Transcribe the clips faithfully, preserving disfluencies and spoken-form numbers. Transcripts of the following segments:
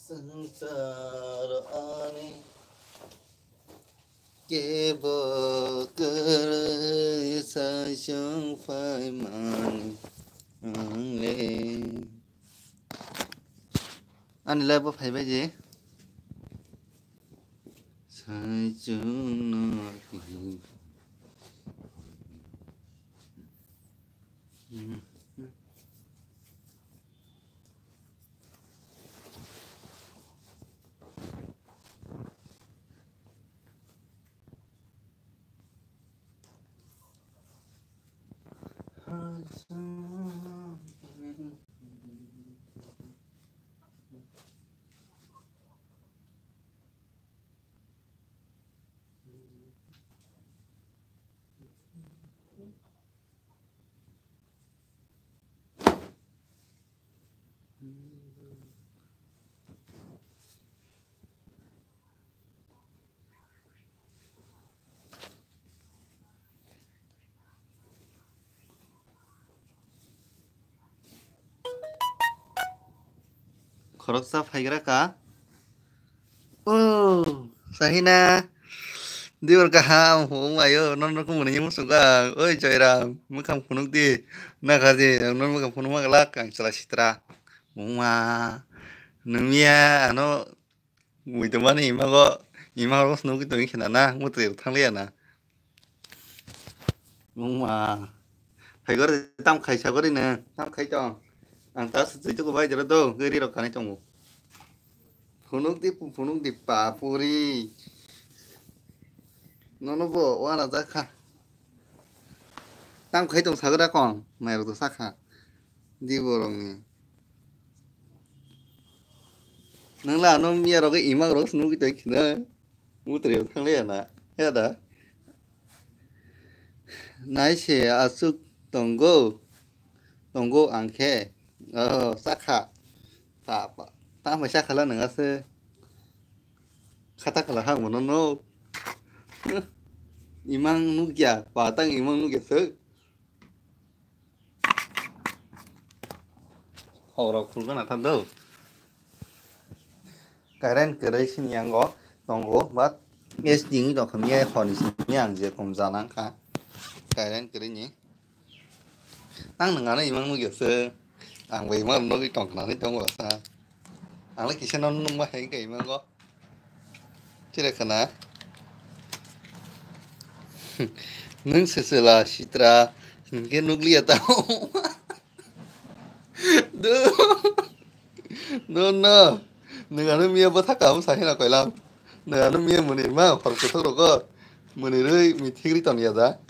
Swngchar ani kebo kwrwi saichung phaimani ang le. Ani live o phaibai je. Saichung no. Khoroksa phaigra ka. O, Sahina. Diyor kaham, hung ayo, non rok muni musuga. Oi, Joyram, mukhang phunuk di. Nakhaji, non mukhang phunuk maglak, ang chwla sitra. Mungma, nungya, ano, muitu mani imago, imago snugi tongwi khina na, mutri thangli ana. Mungma. Phai gori tam khai sa gori ne. Tam khai tong. Ang ta su tui tuku bai jero do. Gori rok kanai tongo. Phunuk di pu-, phunuk di pa puri. Nono bo wana jakha. Tam khai tong sagra kong. Mai rok to sakha. Di borok ni. Nang la no miya rok imak rok snugi tong khina. Mutri thangli ana. Ya da. Nai se aswk tongo, tongo ang khe. Oh, sakha. Ta, ta mai sakhala nang ase. Khata khala hang mono no. Imang nukya, patang imang nukya se. Horok khulgana tha do. Current kwrwi sini yango tongo, but S D ni tongkha miya hor ni sini ang je kom jana kha. Current kwrwi ni. Ang nang ano imang nugya se. Ang bai imang nugwi tongkha nani tongo sa. Ang le kisa no nung ma hai khe imango. Chire khana. Nung sesela sitra. Hingke nukliya ta. Do. No, no. Nung ano miya bwtha kaham sa hina koilam. Nung ano miya muni ma, hor kuthok rogo. Muni rwi mithik ri tong ya da.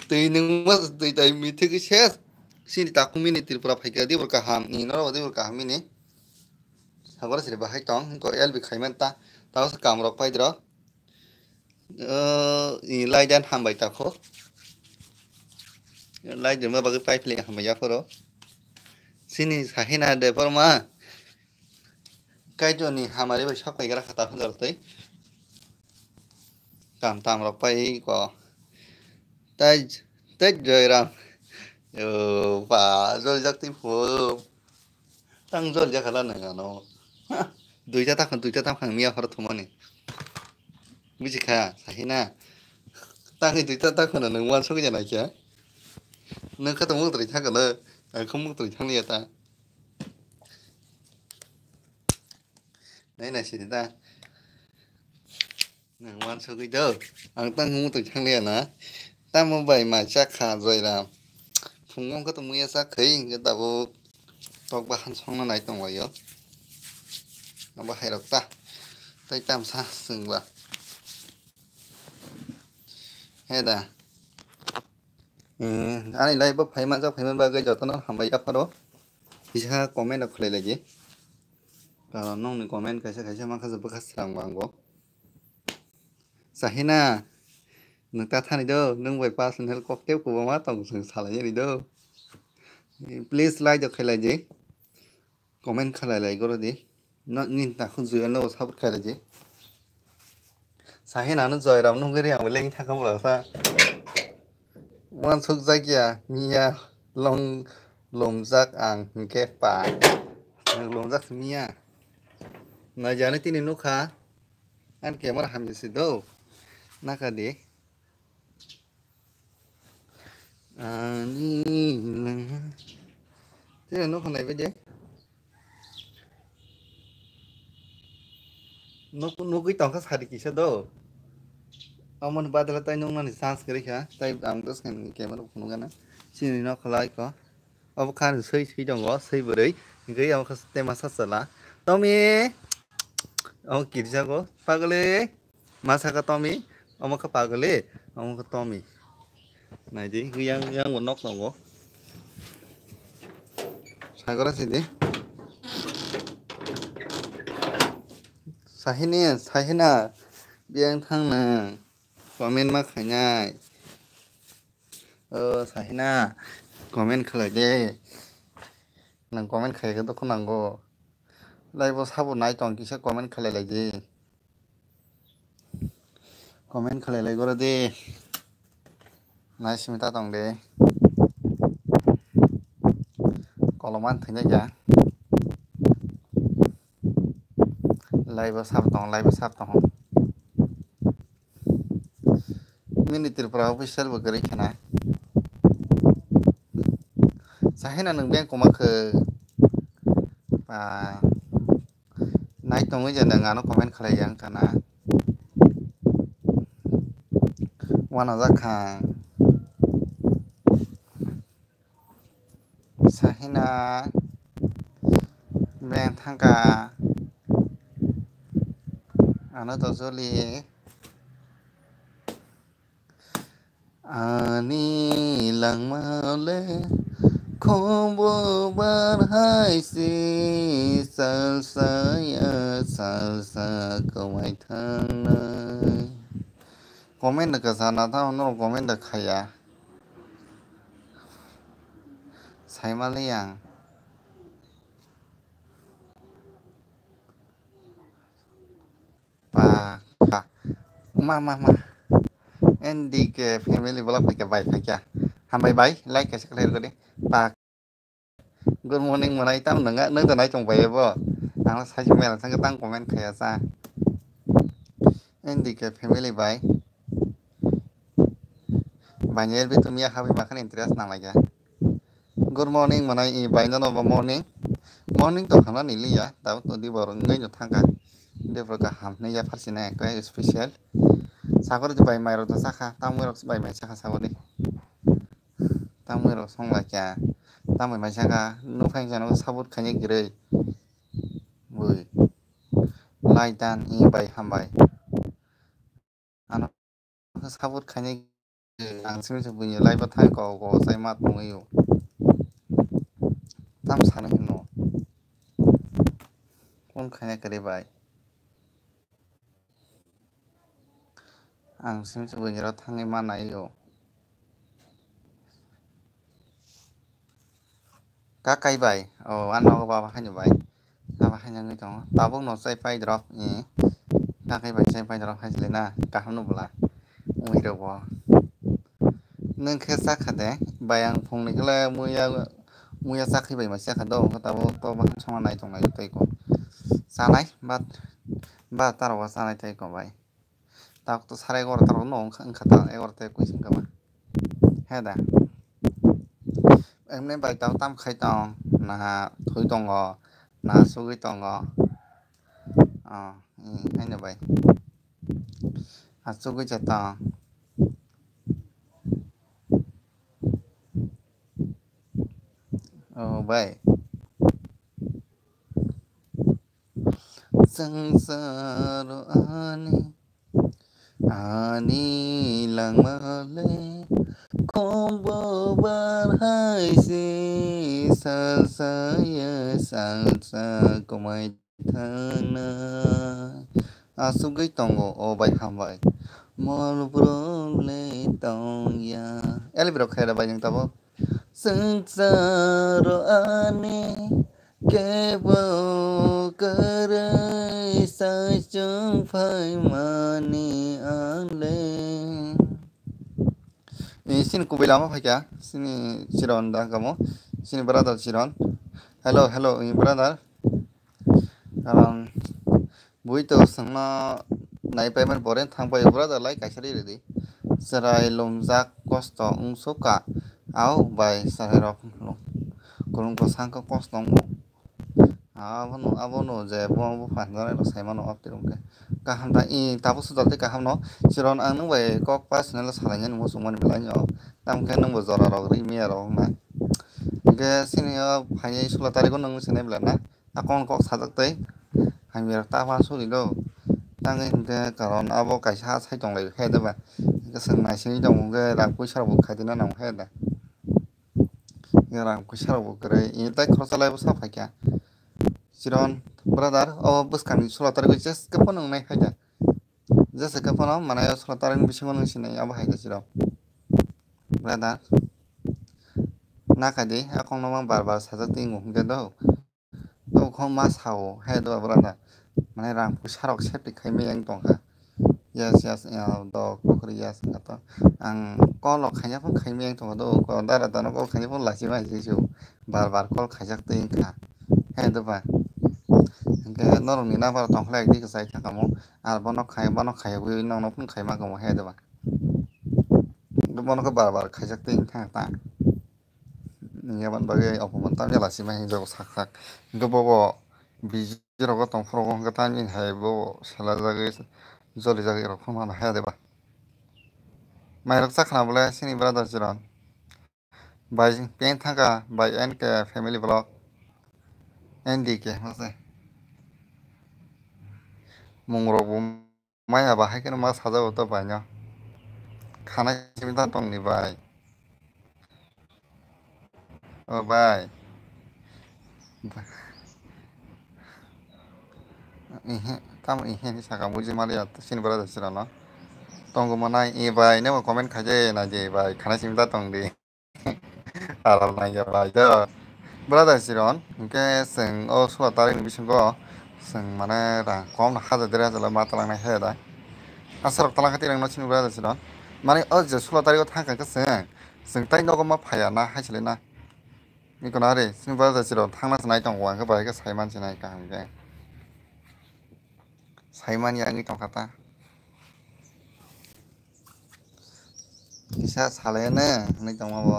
Twi nung ma, twi tai mithik ri ses. Sini takung mini Tripura phaikha, dibor kaham. Ni noro dibor kaham mini. Sagor siri bahai tong, ko L B khaiman ta. Tao sa kam rok pai dro. Oh, i lai dan hambai ta kho. Lai dan ma bagwi pai phili hambai ya phoro. Sini sahina de porma. Kaitor ni hamari bai sak pai gra khata phunjar tei. Kam tam rok pai ko. Tai, tai Joyram. Yo, pa, jol jak tei phu. Tang jol jak hala nang ano. Ha, duita ta khon, duita ta khon miya phar thumani. Buji kha, sahina. Tang duita ta khon nang wan sok jana kya. Nang kha tong muk tri thang kana. Ang khum muk tri thang liya ta. Nai nai sini ta. Nang wan sogwi do. Ang tang hung tong thang liya na. Tamo bai mai chak kha Joyram. Phung mong kha tong muya chak khai hingke tabuk tok bahan songna nai tong laio. Abo hai rok ta. Tai tam sa sung ba. He da. Eh, ani live bo phaima jak phaima bagwi jotono hambai yapharo. Kisa comment rok khlai laidi. Karon nongni comment kaisa kaisa mankha je bwkha srang bango. Sahina, nwng ta thani do, nwng bai personal kok tei kwbangma tong chwng salai yani do. Please like rok khlai laidi. Comment khlai lai goro di. No, nini takhuk Joyal no support khlai di. Sahina no Joyram no gari ang leng thakam rasa. Wan suk jak ya, miya long lomjak ang hingke pa. Ang lomjak miya. Naijani tini nukha. Ani camera hamjasi do. Naka di. Ani lama. Tini nukha naibai de. Nuk-, nugwi tongkha sadi kisa do. Amoni badala tai nuknani chance kwrwi kha. Tai ang bwskang camera phunukgana. Chini nokha lai kho. Obo kha swi swi tongo, swi bwrwi. Hingke omo kha tema sachwla. Tomi. Omo kirjago. Pagale. Ma saka Tomi. Omo kha pagale. Omo kha Tomi. Naidi, yang, yang bo nok tongo. Sagora sidi. Sahini, Sahina. Biyang thangna. Comment ma khainai. O Sahina, comment khlai de. Nang comment khai khe dukhu nango. Live o sabo nai tong kisa comment khlai lai di. Comment khlai lai gora di. Nai simi ta tong de. Koloman thangya kya. Live o sabo tong, live o sabo tong. Mini Tripura official bo kwrwi khana. Sahina nwng beng koma khe. Pa. Nai tongwi je nwng ano comment khlai yang kana. Wana jak kha. Sahina beng thangka. Ano to joli. Ani langma le khumbu bar hai si sal saya sal sa kwmai thangnai. Comment da kwsa na tha, norok comment da khaya. Saimali ang. Pa, pa. Ma, ma, ma. N D K family vlog paikha bai paikha. Hambai bai, like kaisa khlai rwdi. Pa. Good morning, mwnai tam nwnga, nung to nai tong bai bo. Ang sai mela thang tang comment khaya sa. N D K family bai. Banyar bi tumia habi makan interest na lagya. Good morning, mwnai i bai no no bo morning. Morning to khana ni liya, tabuk to di bor ngai no thangka. Di bor ka ham ne ya pharsi na ekoi special. Sakor di bai mai ro to sakha, tam rok bai mai sakha sakor di. Tam rok song la kya. Tam bai mai sakha, no phai jano sabut khani gire. Bui. Lai dan i bai hambai. Ano sabut khainai ang simi se buini live o thang ko ko sai ma tongwi o. Tam sana hino. Kon khaina kare bai. Ang simi se buini ro thangwi ma nai o. Kakai bai, o, ano nogo baba haino bai. Baba haino wngwi tongo. Tabuk no chai pai drop, eh. Kakai bai chai pai drop hai na, kaham no bwla. Wngwi rw bo. Nwng khe chakha de, bai ang phungni khe le muya, muya chakhi bai ma chakha do, tabuk to bahai songna nai tong nai tei ko. Chanai, bat, bat taro chanai tei ko bai. Tak to sarai gor taro no wngkha, wngkha ta egor te kuising kama. He da. Emne bai tao tam khai tong, naha thui tongo, naha sugui tongo. Oh, haino bai. A sugui cha tong. Oh, bai. Sangsaro ani, ani langmale, khumbu bar hai se, salsa ya salsa kwmai thangna. Asugwi tongo o bai hambai. Mol brok le tongya. Elbirok khaira bai nwng tabuk. Sangsaro ani kebo kwrwi saichung phaimani ang le. Eh, sini kubui lama phaikha, sini Chiron da kamo, sini brother Chiron. Hello, hello, eh, brother. Karon Bui to songno nai paiman boren thang pai brother lai kaisa ri ridi. Chwrai lumjak kosto wngsuka. Au bai chwrai rok kurung kwsang khe kosto wngo. Abono abono je bo bo phan jani rok sai mano apti rok khe. Kaham da i tabuk sujak tei kaham no. Chiron ang nung bai kok personal salai nani muchung mani belai no. Tamo khe nung bo jora rok ri miya rok na. Hingke sini o phaini sulo tarigo nung sinai belai na. Akon kok sajak tei hamya ta phan suri do. Tangwi hingke karon abo kaisa sai tong lai khe de ba. Hingke chwng nai sini tong hingke rang puisa rok bo khai dina nang khe da. Hingke rang puisa rok bo kwrwi. Ini tai khoroksa lai bo sa phai kha. Chiron brother o bwskang ni sulo tarigo jes khe phano nung nai khai da. Jes khe phano manai o sulo tarigo bisingo nung sinai abo hai da Chiron. Brother. Na khai di akon no bar bar sajak twi ngu hingke do. Tongkho ma sao, he do brother. Mane rang puisa rok safety khai meyang tongkha. Yes, yes, ya, do, kukri, yes, wngkha to. Ang call rok khaina phone khai meyang tongkha do, ko dara dano call khaina phone lachi bai si su. Bar bar call khaijak twi wngkha. He do ba. Hingke norok ni number tongkha lai di kwchai thangkha mo. Ar bono khai, bono khai wi nong no phone khai ma kamo he do ba. Bono khe bar bar khaijak twi wngkha ta. Yaban bagwi opoman tamya lachima hinwi sak sak. Hingke bobo biji rogo tongphuru hingke tamni hai bobo selajagwi jolijagwi rok phano haya deba. Mairok chakhna bole sini brother Chiron. Bai peng thangka bai N K family vlog. N D K mase. Mungrok bo Maya ba hai kheno ma sajago to bai no. Khanai simi ta tong ni bai. O bai. Ihe, tamo ihe ni saka buji mali ya sini brother sira no. Tongo manai e bai ne comment khaje na je bai khanai simi ta tong di. Aral nangya bai do. Brother Chiron, hingke chwng o sulo tarik ni bisingo chwng mane rang kom na hajar dera hajar ma talang nai he da. Asarok talang khe tirang no chini brother Chiron. Mane o je sulo tarik o thang kha khe chwng, chwng tai nogo ma phaya na hai sile na. Iko na re, chini brother Chiron thang na se nai tongo ang khe bai khe sai man se nai kaham khe. Sai man ya wngwi tong kha ta. Kisa salai ne hwnwi tongma bo.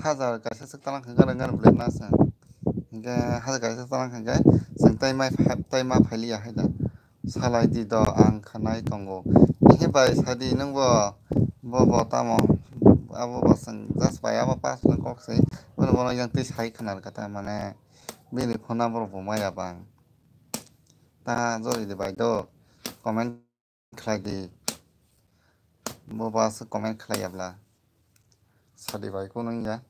Hajar kaisa swk talang kha gana gana belai na se. Hingke hajar kaisa swk talang kha hingke chwng tai mai phai, tai ma phai liya hai da. Salai di do ang khanai tongo. Ehe bai sadi nung bo, bo, bo tamo. Abo bo chwng just bai abo pass no kok se. Bono bono yang twi sai khana rwkha ta mane. Bini phone number bo maya bang. Ta jori de bai do. Comment khlai di. Bo ba se comment khlai ya bla. Sadi bai ko nung ya.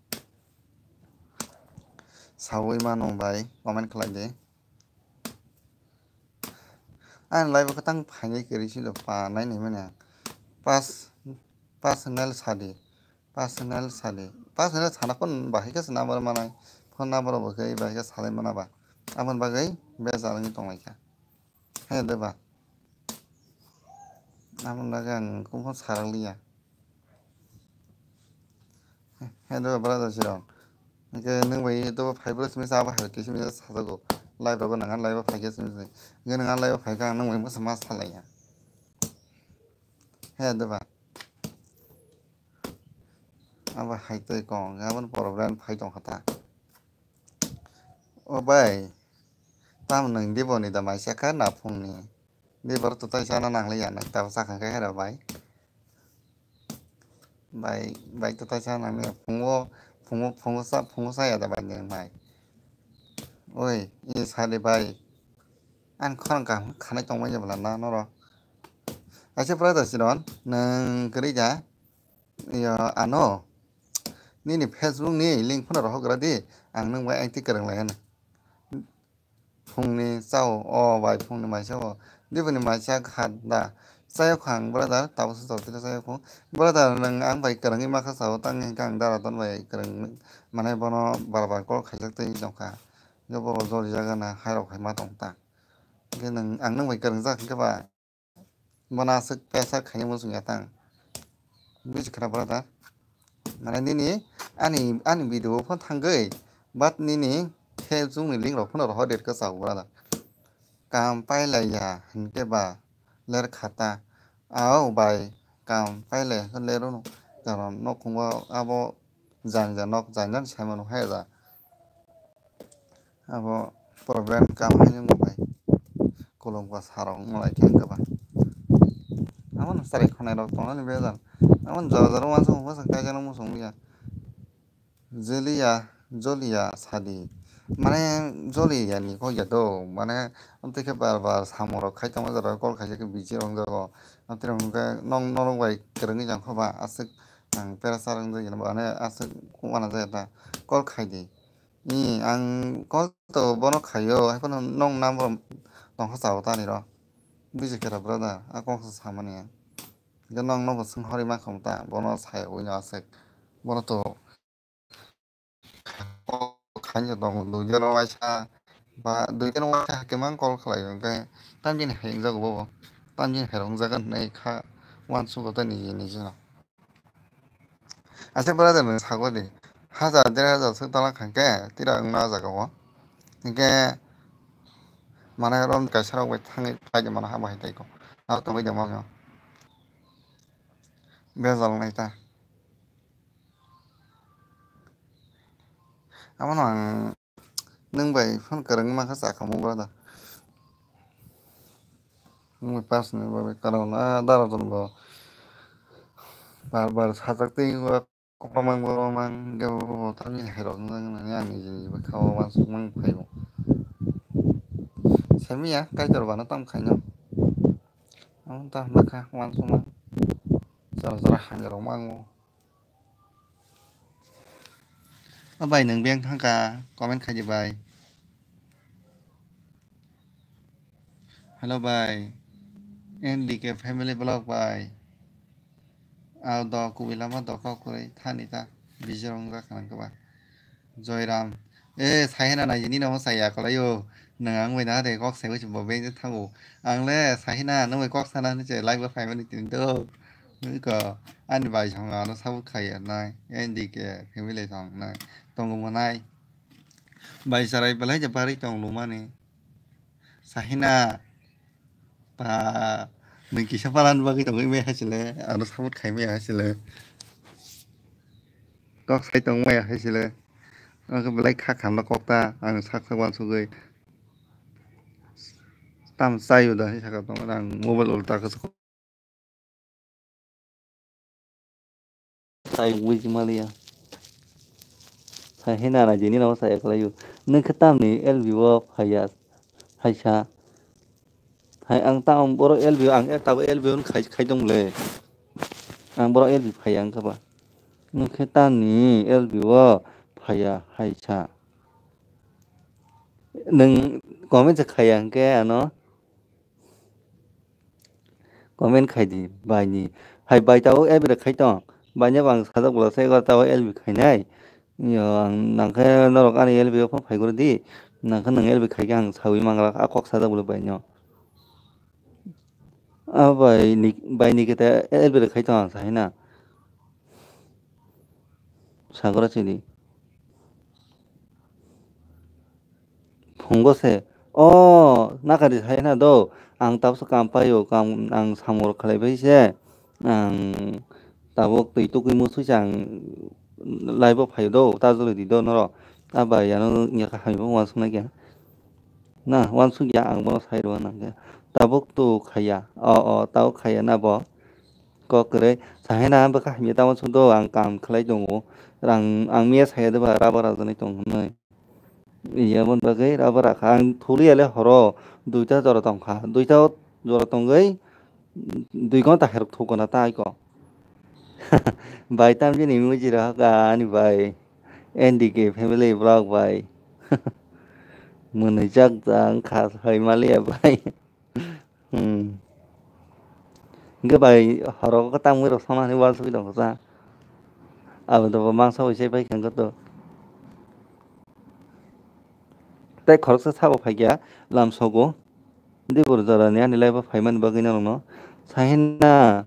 Sawi mano bai comment khlai di. Ang live ko tang phainai kiri si do pa nai ni mene. Pas, pas nel sadi. Personal sadi. Personal sana phone bahai khe se number manai. Phone number bo khe bahai khe salai mana ba. Aboni bagwi bejal wngwi tonglaikha. He de ba. Aboni bagwi ang kung phone sarak liya. He de ba brother Chiron. Hingke nwng bai to phai bro simi sa ba hai khe simi sajago. Live rogo nang live phai khe simi. Hingke nang live phai kha ang nwng bai masa mas salaiya. He de ba. Abo hai twi kong, aboni problem phai tong kha ta. O bai, tamo nwng diboni da mai sa kha na phungni? Dibor to tai chana nang liya nang, tabo sakha khe hera bai. Bai, bai to tai chana nang liya, phungo, phungo, phungo sa, phungo sa ya da bai nwng mai. Oi, i sadi bai. Ang khorang kaham khanai tongmani bwla na noro. Aisa brother Chiron, nwng kwrwi da? Yo, ano. Nini Facebook ni link phano rohok gra di. Ang nwng bai aiti kwrwng lai hano. Phungni chao, o bai phungni maisa o. Diboni maisa kha da. Chayok kha ang brother, tabo se totino chayok kho. Brother, nwng ang bai kwrwngwi ma kha sao, tang hwnkhe ang dara ton bai kwrwng, mane bono bar bar call khaijak twi tong kha. Hwnkhe bo joli jaga na, hai rok hai ma tong ta. Hwnkhe nwng, ang nwng bai kwrwngjak hwnkhe ba, bono aswk pressure khaina muchung ya tang. Buji khna brother. Mane nini ani, ani video phano thangwi, but nini Facebook ni link rok phano rohor date kwchao brother. kam pailaiya hinkhe ba ler khata. Ao bai, kam pailaiya hinkhe ler ono. Karon nokhungo abo jang ja nok jang jani sai mano hai ja. Abo problem kam haino wng bai. Kolom ba sarok wng lai khe wng khe ba. Abo no chwrai khonai rok tongnani bejal. Abo no jora jora uansuk uansuk kaijak no muchung ya. Joliya, joliya sadi. Mane joliya ni kok ya do. Mane amtwi khe bar bar samung rok khai tongma jora call khaijak khe busy rok wng jago. Amtwi rok hwnkhe nong norok bai kwrwngwi jang kho ba aswk ang pressure wng jagwi mane aswk uana jaya ta call khai di. Ee, ang call to bono khaio, haiphano nong number tongkha chao tani ro. Buji khe rw brother, a kok se samani. Hwnkhe nong nobo swng horwi mankha ta, bono sai wngno aswk. Bono to khaina tongo, dui din waisa ba dui din waisa hakhe mang call khlaio, hwnkhe tamjini hai wngjago bobo. Tamjini hai rok wngjago hinwi kha uansukgo tei niji niji no. Aswk brother nwng sago di, hajar der hajar swk talak kha khe tira wngna o jaga o. Hinkhe mane rom kaisa rok bai thangwi phai de mano habo hai tei ko. Abo tongwi de mano. Bejal nai ta. Abono ang nwng bai phone kwrwngwi mankha, chakhamu brother. Nwng bai personal bagwi kwrwngna dara tongo. Bar bar sajak tei kokma mang borok mang hwnkhe bo tamni hai rok wngnani ang niji niji bwkha o uansukmung phaibo. Semiya Kaitor bana tam khaino. Amo ta hwnba kha uansukmung. Jora jora hamya rok mango. O bai, nwng beng thangkha, comment khaidi bai. Hello bai, N D K family vlog bai. Ao do kubui lama do kok kwrwi thani ta bijiro wngjak nang kwba. Joyram. E, Sahina naijini no saya kwlaio. Nwng ang bai na de kok sai bo beng thango. Ang le Sahina nwng bai kok sana hinwi se live o phaimani tini do. Nwng ko ani bai song ano sabuk khai nai. N D K family song nai. Tongo mo nai. Bai sarai belai je bari tong lumani. Sahina. Pa, nwng kisa palan bagwi tongwi maya hai sile, ano support khai maya hai sile. Kok sai tong maya hai sile. Ang belai kha khamna kok ta, ang sak sak uansugwi. Tam chaio da hai saka tong, ang mobile ulta khe Sai wngwi maliya. Sai hena na jeni namo sai eklaio. Nwng khe tamni L B o phaiya. Hai sa. Hai ang tamo borok L B o ang tabo L B o khai khai tong le. Ang borok L B phaiya ang khe ba. Nwng khe tamni L B o phaiya hai sa. Nwng comment se khaiya hwnkhe ano. Comment khai di, bai ni. Hai bai tabuk L B rok khai tong. Bai ni bo ang sajak bwla se egarota o L B khainai. Yo, ang nang khe norok ani L B o phano phai guri di. Nang khe nwng L B khai khe ang saui manglak, a kok sajak bwla bai no. A bai ni, bai ni khe ta L B rok khai tong ang sai na. Sagora chini. Phungo se, "O, nakari sai na do, ang tabuksa kam paio, kam ang samung rok khlai bai se, ang tabuk twi tukui musui se ang live o phaio do, ta joloi di do norok." A bai ano wngya kha hai bo uansuk nai khe. Na, uansuk ya, ang bono sai rw nang khe. Tabuk tu khaiya, o, o, tabuk khaiya na bo. Kok kwrwi, Sahina bwkha hamya tamo song do, ang kam khlai tongo. Rang, ang miya saya de ba rubber rajani tong hwnwi. Iya, aboni bagwi rubber rakha. Ang thuliya le horo duita jora tongkha. Duita jora tongwi dui ghonta herok thukgwna tai ko. Bai tamjini muji rok ani bai. N D K family vlog bai. Mwnwijak jang kha hai maliya bai. Hmm. Hingke bai horo ko tangwi rok sona ni wal sogwi tongo sa. Abo dobo mangsa bai se pai khe to. Tei khoroksa sabo phaikya lam sogo. Dibor jora ni ani life o phaimani bagwi norokno sahin na.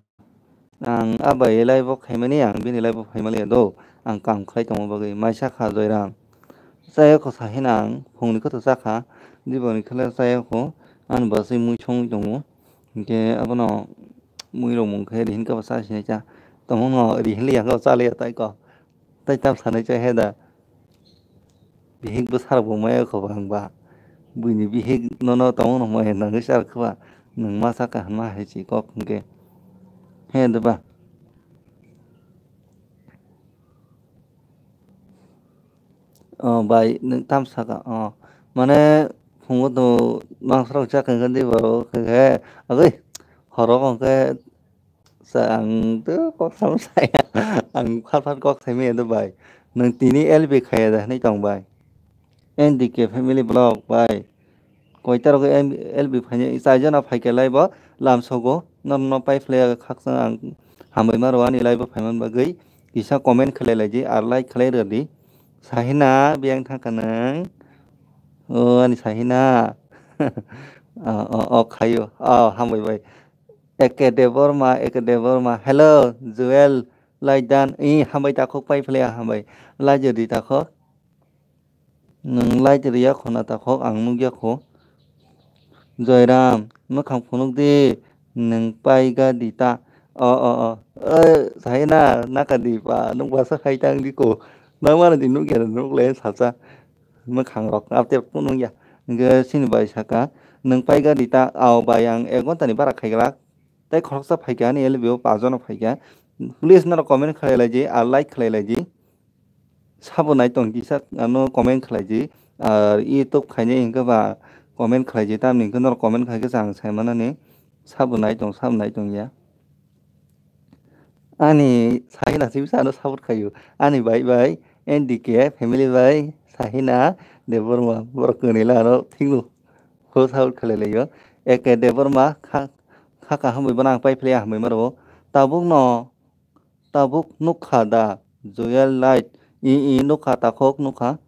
Ang a bai life o khaimani ang bini life o phaimaliya do. Ang kam khlai tongma bagwi maisa kha Joyram. Chayokho sahin ang phungni koto chakha. Diboni khlai chayokho. Ani bwsai mui songwi tongo. Hinkhe abono mui rok mung khe rihin khe bo cha sinai cha. Tongmano rihin liya khe bo cha liya tai kok. Tai tam sanai cha he da. Bihik bwsarok bo maya kho ba ang ba. Buini bihik nono tongmano maya nangwi cha khe ba. Nwng ma cha kaham ma hai chi kok hinkhe. He da ba. Oh, bai, nwng tam saka. Oh, mane, phungo to mangsa rok chak hwnkhe di borok hwnkhe, agwi, horok hwnkhe, sa-, ang to kok sam saya. Ang phar phar kok sai maya do bai. Nwng tini L B khaya da hinwi tong bai. N D K family vlog bai. Koita rok L B phainai, chaijana phaikhe lai bo lamsogo. Norokno pai phlai khakchang ang hambai ma rw ani live o phaiman bagwi. Kisa comment khlai laidi, ar like khlai rwdi. Sahina biyang thangkha nang. O ani Sahina. O, o, o, khayo. O, hambai bai. Eke Debbarma, Eke Debbarma. Hello, Joel Laidan. I, hambai takhuk pai phlai hambai. Laijodi takhuk. Nwng light rwya kho na takhuk, ang nukya kho. Joyram, mwkhang phunuk di, nwng paiga di ta. O, o, o. Oi, sai na, naka di pa, nwng bwsa khai tang di ko. Nang mano di nukya, nuk le sacha. Mwkhang rok, apte phunuk ya. Hwnkhe sini bai saka, nwng paiga di ta, ao bai ang ek ghonta ni bara khaiglak. Tai khoroksa phaikha ani L B o pajono phaikha. Please norok comment khlai laidi, ar like khlai laidi. Sabo naitong kisa ano comment khlaidi, ar YouTube khainai hinkhe ba comment khlaidi, tamni hinkhe norok comment khaikhe ang saimanani sabo naitong, sabo naitong ya. Ani Sahina sibisa ano support khaio. Ani bai bai N D K family bai Sahina Debbarma borok kwnwi la ano thikno ho support khlai laio. Eke Debbarma kha, kha kaham bai bono ang pai phlai hambai maro. Tabuk no Tabuk nukha da, Joyal Light? I, i, nukha, takhuk nukha.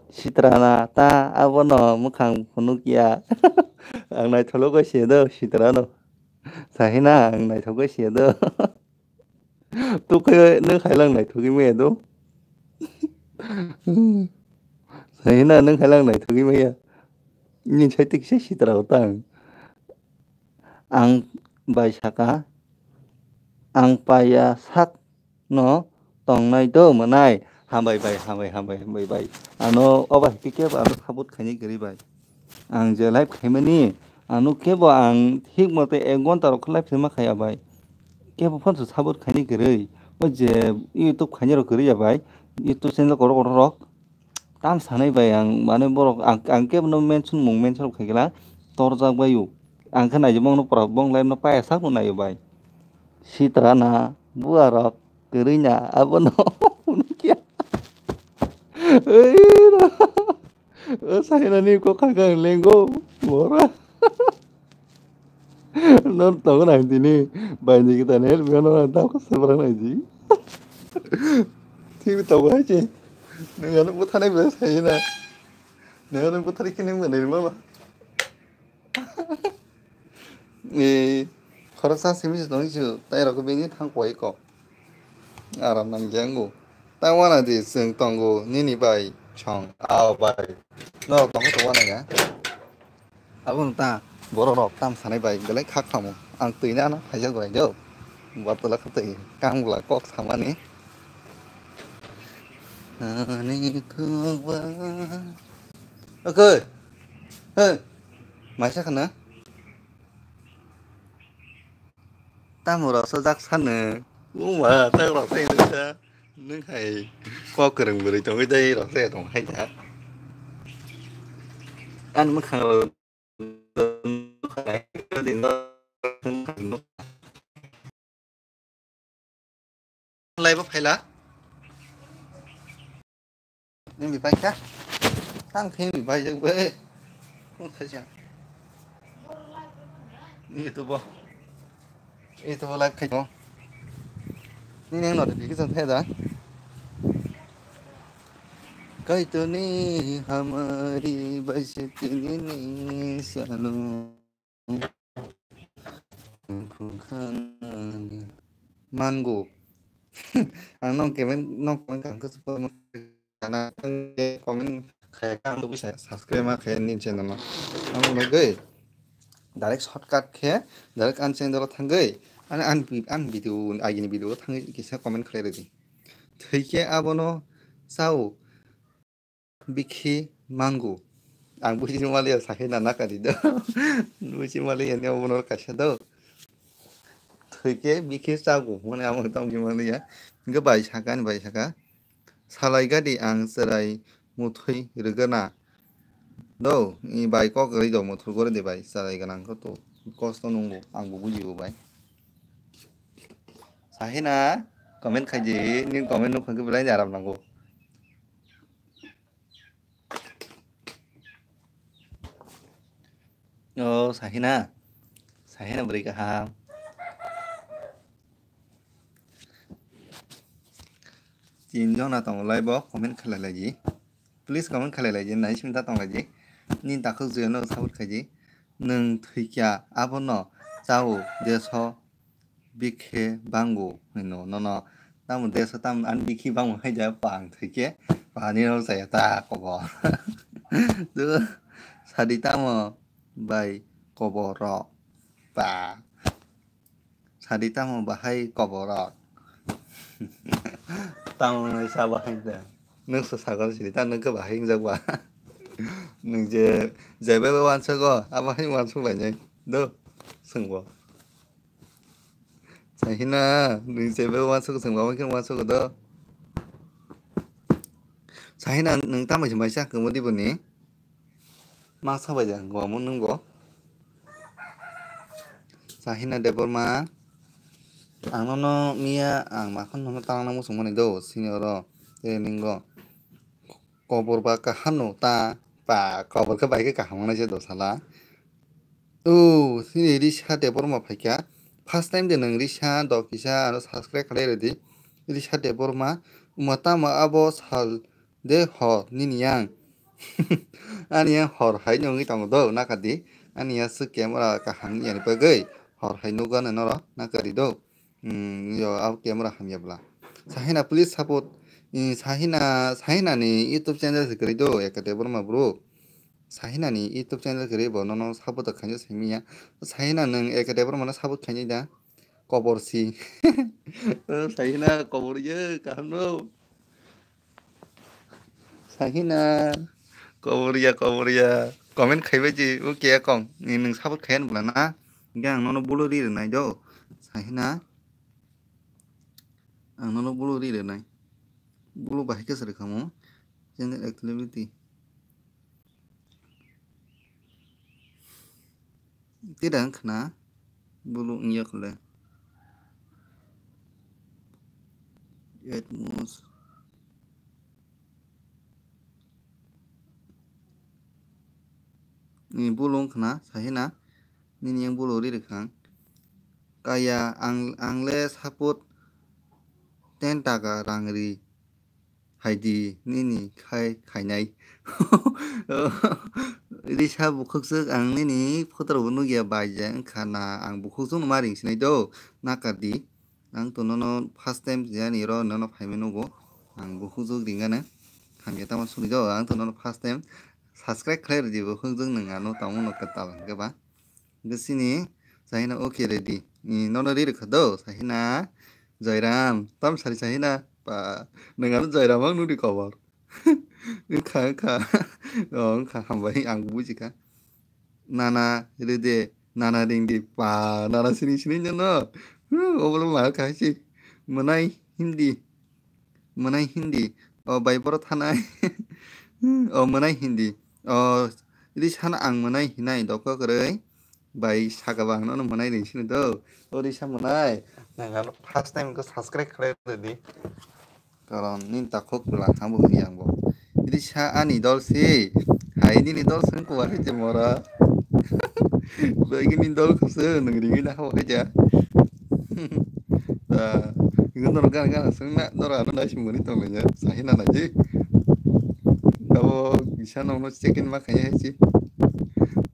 Sitrana ta abono mwkhang phunukya. Ang naithok khe se do, Sitrano. Sahina, ang naithok khe se do. Tukhe nwng khailang naithogwi maya do. Sahina, nwng khailang naithogwi maya. Nini saitik se Sitra utang. Ang bai saka, ang paiya sak no tongnai do mwnai. Hambai bai, hambai, hambai, hambai bai. Ano obo hai khe kebo ano support khainai kwrwi bai. Ang je live khaimani, ano kebo ang thik mote ek ghonta rok khe live khaima khaya bai. Kebo phone se support khainai kwrwi. O je YouTube khainai rok kwrwi ya bai. YouTube channel kotor kotor rok. Tam sanai bai ang, mane borok ang, ang kebo no mention mung mention khaikhe la torjak bai o. Ang khe naijak bong no pura bong live no paya sak no naio bai. Sitra na bua rok kwrwi na abono phunukya. Ei ro. O Sahina ni kok kha kha lengo bora. No tongo nang tini bai ni kita ne help no ta ko sebra nai ji. Tini tongo hai je. Nang ano buthana bai Sahina. Nang ano buthari kini mane mama. Ee, khoroksa simi se tongwi su, tai rok bini thang koi ko. Aram nang jeng bo. Tai wana di chwng tongo nini bai chong, ao bai. Norok tongo to wana ya. Abo no ta borok rok tam sanai bai belai khak khamo. Ang twi na na phaijak bai do. Batala khatai kang bwla kok samani. Ani khuk ba. Oke. Hey. Maisa khana. Tamo rok sajak sano. Uma, tak rok sai nungsa. Nung hai. Kok kwrwng bwrwi tongwi dai rok sai tong hai da. Ani mwkhang rok. Laibo phaila. Nini bai kha. Tang khe nini bai jak bai. Kung khaisa. Nini tubo. Ito bo live khai tongo. Nini ang notification thaya da. Kaitoni hamari baisiki nini sanu. Mango. Ang nong comment, nong comment kang khe support ma kana comment khaya kang to bisa subscribe ma khaya ni channel no. Ang nogoi. Direct shortcut khe direct ang channel o thangwi ani, ani, ani video, agini video o thangwi kisa comment khlai rwdi. Thwikhe abono chao bikhi mango. Ang buji maliya, Sahina nakari do. Buji maliya ni obono kaisa do. Thwikhe bikhi chago hwnwi amo tamo buji maliya. Hwnkhe bai saka, ani bai saka. Salai gadi ang chwrai muthwi rwgana. Do, i bai kok rwi do muthur gore de bai, chwrai gana kho to kosto nungo, ang bo buji bo bai. Sahina, comment khaidi, ni comment nukha khe belai ni aram nango. O Sahina, Sahina bwrwi kaham. Tin jona tongo lai bo comment khlai lai di. Please comment khlai lai di, nai simi ta tong lai di. Ni takhuk juya no support khai di. Nwng thwikya abono chao deso bikhe bango hino nono. Tamo deso tamo ani bikhi bango hai ja pang thwikhe pani no chaya ta kobo. Tu sadi tamo bai kobo ro pa. Sadi tamo bahai koborok. Tamo nai sa bahai da. Nwng se sagol sidi ta nwng khe bahai wngjak ba. Nwng je, je bai bai wansago, abo hai wansuk lainai. Do, swngbo. Sahina, nwng je bai wansago, swngbo abo khe wansago do. Sahina, nwng tamo se maisa kwmwi di boni? Ma sabai da, go amo nwng bo. Sahina Debbarma, ang nono miya, ang makhon nono talangna muchung mani do, sini oro, training go. Kobor ba kaham no ta, pa, kobor khe bai khe kaham wngnai se do sala. O, sini Risa Debbarma phaikha. First time de nwng Risa do kisa ano subscribe khlai rwdi. Risa Debbarma, uma tamo abo sal de hor nini yang. Ani yang hor hai nungwi tongo do, nakadi. Ani ya swk camera kaham yani bagwi hor hai nukgano noro nakadi do. Hmm, yo, abo camera hamya bwla. Sahina, please support. Hmm, Sahina, Sahina ni YouTube channel se kwrwi do, Eka Debbarma bro. Sahina ni YouTube channel kwrwi bo nono support khainai simi ya. Sahina nwng Eka Debbarma no support khainai da. Kobor si. Sahina kobor ye kaham no. Sahina, kobor ya, kobor ya. Comment khaibai di, o ke kong. Ni nwng support khaiya bwla na. Hingke ang nono bulu ri rwnai do. Sahina. Ang nono bulu ri rwnai. Bulu bahai khe se rwkha mo. Channel activity. Tida wngkha na bulu wngya khle. Atmos. Ni bulu wngkha na, sahi na? Nini yang bulu ri rwkha ang. Kaya ang, ang le support ten taka rang ri. Hai di nini khai khainai. Risa bukhuk swk ang nini photo rok bo nukya bai je wngkha na ang bukhuk swk no ma ring sinai do nakar di. Ang to nono first time je ani ro nono phaimai nugo. Ang bukhuk swk ring gana. Hamya tamo suri do ang to nono first time subscribe khlai rw di bukhuk swk nwng ano tamo no kwtal hwnkhe ba. Hwnkhe chini, sahina, okay, ready. Ni nono ri rwkha do, sahina, Joyram, tam sari sahina, pa, nwng ano Joyram ang nukni kobor. Wngkha, wngkha. O, wngkha, hambai, ang bujikha. Nana, rede, nana, ringdi, pa, nana, sini, sini, no, no. Huh, obo ma kha si. Mwnai, Hindi. Mwnai Hindi. O bai boro thanai. O mwnai Hindi. O ri sana ang mwnai hinai dokho kwrwi. Bai saka bang no mwnai ring sini do. O ri sa mwnai. Nang ano first time ko subscribe khlai rwdi. Karon nini takhuk bwla hambo hini ang bo. Ri sa ani dol si. Hai nini dol sung kuwa hai je mora. Bai nini dol khusung nung ringwi na habo hai ja. Ta, igun norok gana gana swngna, norok ano naising mani tonglaina, sahina naidi. Abo kisa nokno check-in ma khaina hai si.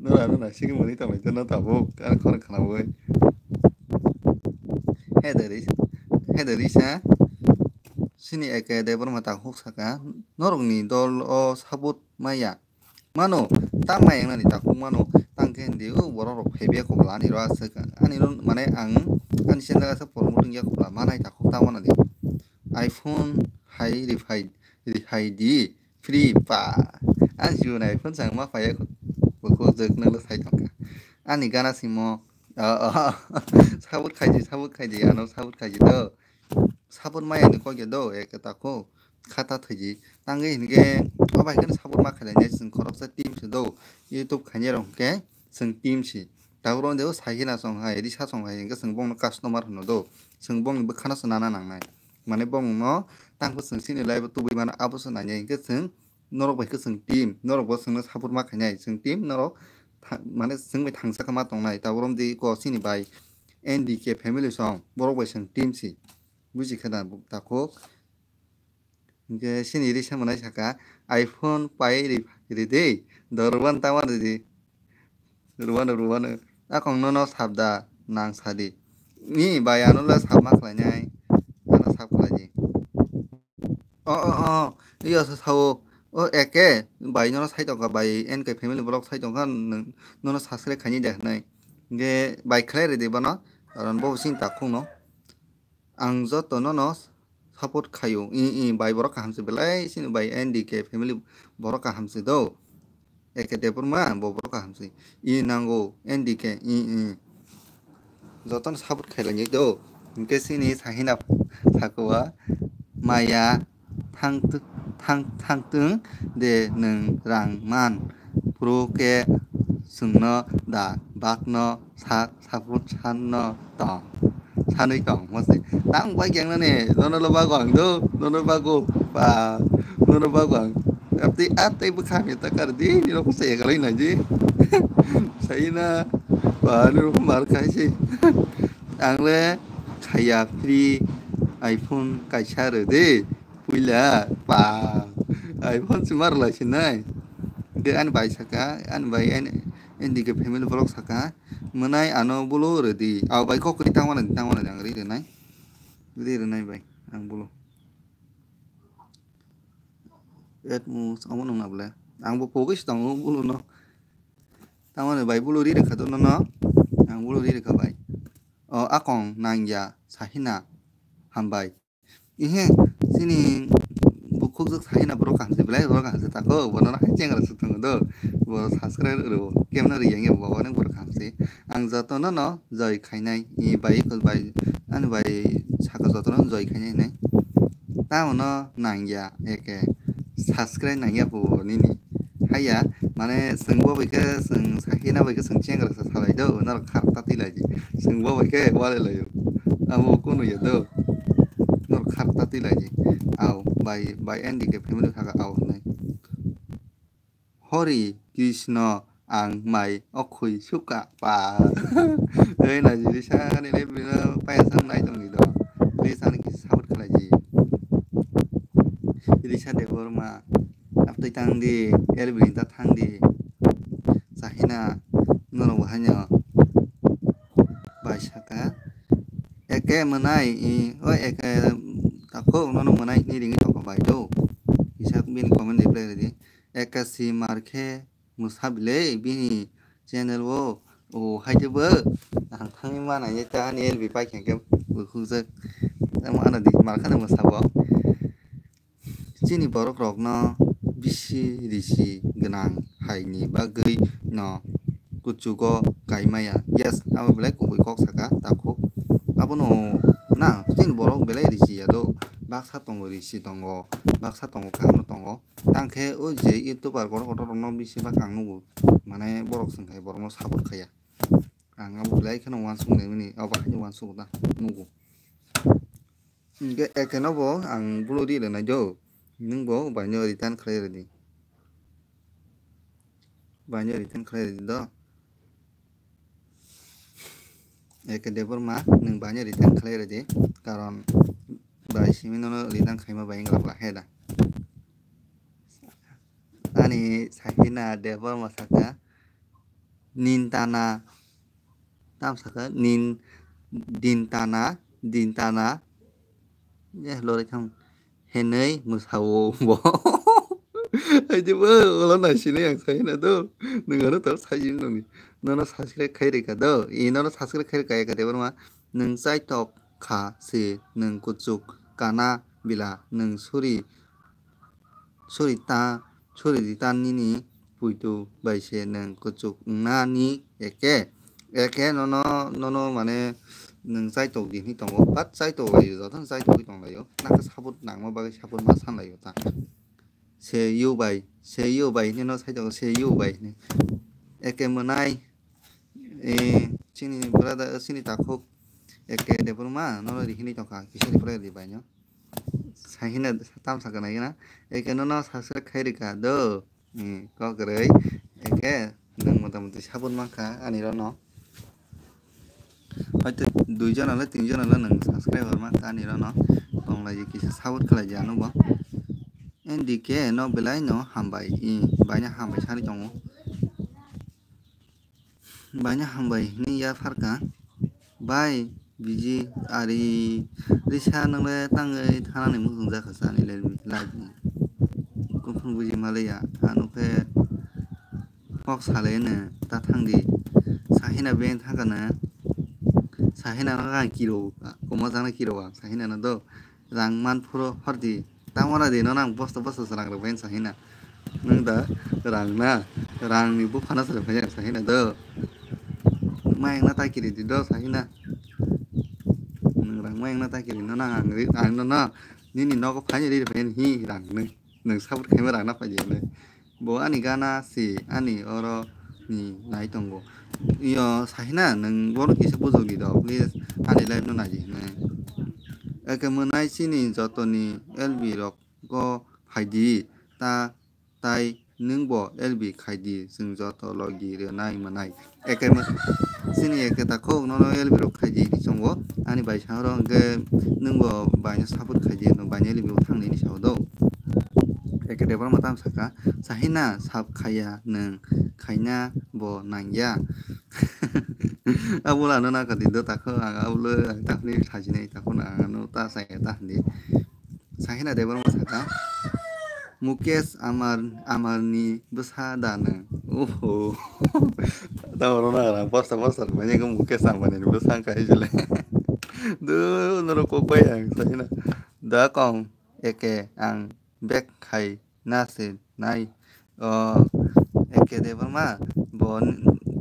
Norok ano naising mani tonglaina no tabuk, ano khorang khana bai. He dori, he dori sa. Sini eke de borma ta huk saka. Norokni dol o sabut maya. mano, tang mai wngnani takhuk mano, tang khe hindi o borok rok phaibai kobla ani ro aswk, ani ro mane ang ani channel aswk promote wngya kobla manai takhuk tang mano di. iPhone hai rifai rihai di free pa. Ang jibo ni iPhone chang ma phaiya bukhuk jwk nwng sai tongkha. Ani gana simo sabut khaidi sabut khaidi ano sabut khaidi do. Sabut maya ni kok ya do ek takhuk khata thaidi. Tangwi hinkhe o bai khe sabut ma khailai nai chwng khoroksa team se do. YouTube khainai rok hinkhe chwng team si. Tabuk ro de o sai khe na chong hai risa chong hai hinkhe chwng bongno customer hwno do. Chwng bongni bwkhano se nana nangnai. Mane bongno tangkhe chwng chini live o tubui mano abo se nainai hinkhe chwng norok bai khe chwng team norok bo chwngno support ma khainai chwng team norok mane chwng bai thangsa khe ma tongnai tabuk ro de ko chini bai N D K family song borok bai chwng team si. Buji khe na takhuk. Hinkhe chini risa mwnai saka iPhone pai ri ri de do rwban tama ri di. Rwano rwano. Akong nono sabda nang sadi. Ni bai ano le sab ma khlainai. Ano sab khlaidi. O o o. Iyo sa sao. O eke bai nono sai tongkha bai N K family vlog sai tongkha nono subscribe khaini de hnai. Ge bai khlai ridi bono. Karon bo sing takhung no. Ang joto nono support khaio. I i bai borok kaham se belai sini bai N D K family borok kaham se do. Eke Debbarma bo borok kaham se. I nango N D K i i. Jotono support khailangwi do. Hinkhe sini sahina sakoa maya thang thang thangtwng de nwng rang man. Pro khe chwngno da bakno sa Sabut sanno tong. Sanwi tong mose. Tang bai keng nani nono lo bago ang do, nono bago ba, nono bago ang. Abti atai bwkha mi ta kar di ni rok se galai na ji. Sai na ba ni rok mar khai si. Ang le khaya free iPhone kaisa re de. Puila pa iPhone si mar lai si nai. De ani bai saka, ani bai ani N D K family vlog saka. Mwnai ano bolo rwdi. Aw bai kok kwrwi tangmani tangmani ang ri rwnai. Ri rwnai bai ang bolo. Et mu amo nung na bole. Ang bo pogwi si tongo bolo no. Tangmani bai bolo ri rwkha to no no. Ang bolo ri rwkha bai. O akong nangya sahina hambai. Ihe, chini bukhukjwk sahina borok kaham se, belai borok kaham se tako, bono hai chengra suk tongo do, bo subscribe rwo, kemno riyang ya bo, onek borok kaham se. Ang jotono no joy khainai, i bai, bai, ani bai saka jotono joy khainai hinai. Tamo no nangya, eke subscribe nangya bo nini. Haiya, mane chwng bo bai khe, chwng sahina bai khe chwng chengra sa salai do, norok khar ta twi lai di. Chwng bo bai khe walai lai o. Abo kunu ya do. Norok khar ta twi lai di. Aw, bai, bai N D K family kha kha aw hinai. Hori Krishna ang mai okhoi suka pa. Ei na jiri sa ni le bina pa ya sang nai tong ni do. Please ani ki support khlai di. Risa Debbarma, aptwi tang di, Elvin ta thang di, Sahina, nono bo haino bai saka, eke mwnai, i, o eke takhuk nono mwnai ni ringwi tongkha bai do, kisa bini comment reply rwdi, eke si mar khe mwsa bile bini channel o, o hai de bo ang thangwi mana ye ta ani L B pai khe khe bukhukjak tamo ano di mar khana mwsa bo. Chini borok rok no bisi risi gwnang hai ni bagwi no kuchugo kai maya. Yes, abo belai kubui kok saka takhuk. Abono na chini borok belai risi ya do, baksa tongo risi tongo, baksa tongo kaham no tongo. Tang khe o je YouTuber kotor kotor rok no bisi bak ang nugo, mane borok chwng khai borok no support khaiya. Ang abo belai kheno uansuk nai mani, abo hai uansuk da nugo. Hingke eke no bo ang bulu ri rwnai do, nwng bo bai no return khlai rwdi. Bai no return khlai rwdi do. Eke Debbarma nwng bai no return khlai rwdi, karon bai simi nono return khaima bai wngla bwla he da. Ani Sahina Debbarma saka, Nintana, tam saka, Nin, Dintana, Dintana, eh, lori thang, henei mwsao bo. Saidi bo, ulo naisinai ang saina do. Nwng ano tor saidi nungni. Nono subscribe khai rika do. I nono subscribe khai rika eka Debbarma. Nwng chaitok kha se nwng kuchuk kana bila nwng suri suri ta suri di ta nini puitu bai se nwng kuchuk wngna ni eke eke nono nono mane nwng chaitok di hinwi tongo, but chaitok lai o, joto no chaitok wi tong lai o, nang khe support nangma bagwi support ma san lai o ta. Se yo bai, se yo bai hinwi no sai tongo, se yo bai hinwi. Eke mwnai, eh, chini brother, chini takhuk, eke Debbarma, nono ri hinwi tongkha, kisa reply ri bai no. Sai hina tam sakha nai na, eke nono subscribe khai rika do, eh, kok kwrwi, eke nwng mota moti support mankha ani rono. Hoito dui jona le tin jona le nwng subscriber mankha ani rono, tong lai kisa support khlai di ano bo. N D K no belai no hambai, i, baina hambai sani tongo. Baina hambai hinwi yapharkha. Bai, biji, ari, risa nwngle tangwi thanani muchung jakha chani le live ni. Kuphung buji maliya, ano khe kok salai no ta thangdi. Sahina beng thangkha na. Sahina no ang kiro, komo jana kiro ang Sahina no do. Rang man phuru hordi. Tamo na di no nang bosta bosta se rang rwbai sa hina. Nwng da rang na, rang ni buphana se rwbai sa hina do. Mayang na ta kiri di do sa hina. Nwng rang mayang na ta kiri no nang ang ri, ang no no. Nini nogo phai ri rwbai hi rang nwng. Nwng support khaima rang na phai di. Bo ani gana si ani oro ni nai tongo. Iyo Sahina, nwng bono kisa bujok di do, please ani live no nai di hinwi. Eke mwnai chini joto ni L B rok go phai di, ta tai nwng bo L B khai di, chwng joto logi rwnai mwnai. Eke mo-, chini eke takhuk nono L B rok khai di hinwi chongo. Ani bai sa oro hwnkhe nwng bo bai no support khai di, nwng bai no L B o thang di hinwi sao do. Eke Debbarma tam saka, Sahina sap khaiya nwng, khaina bo nangya. Abula no naka di do takhuk ang abulo ang takhuk ni sajinai takhuk ang ano ta saya ta hindi. Sahina Debbarma saka, Mukesh Amar, Amarni bwsa da nwng? Oho. Tamo rwna rang poster poster manya khe Mukesh Ambani ni bwsa wngkha hijile. Do norok kok bai ang Sahina. Da kong eke ang back khai na se nai. O, eke Debbarma bo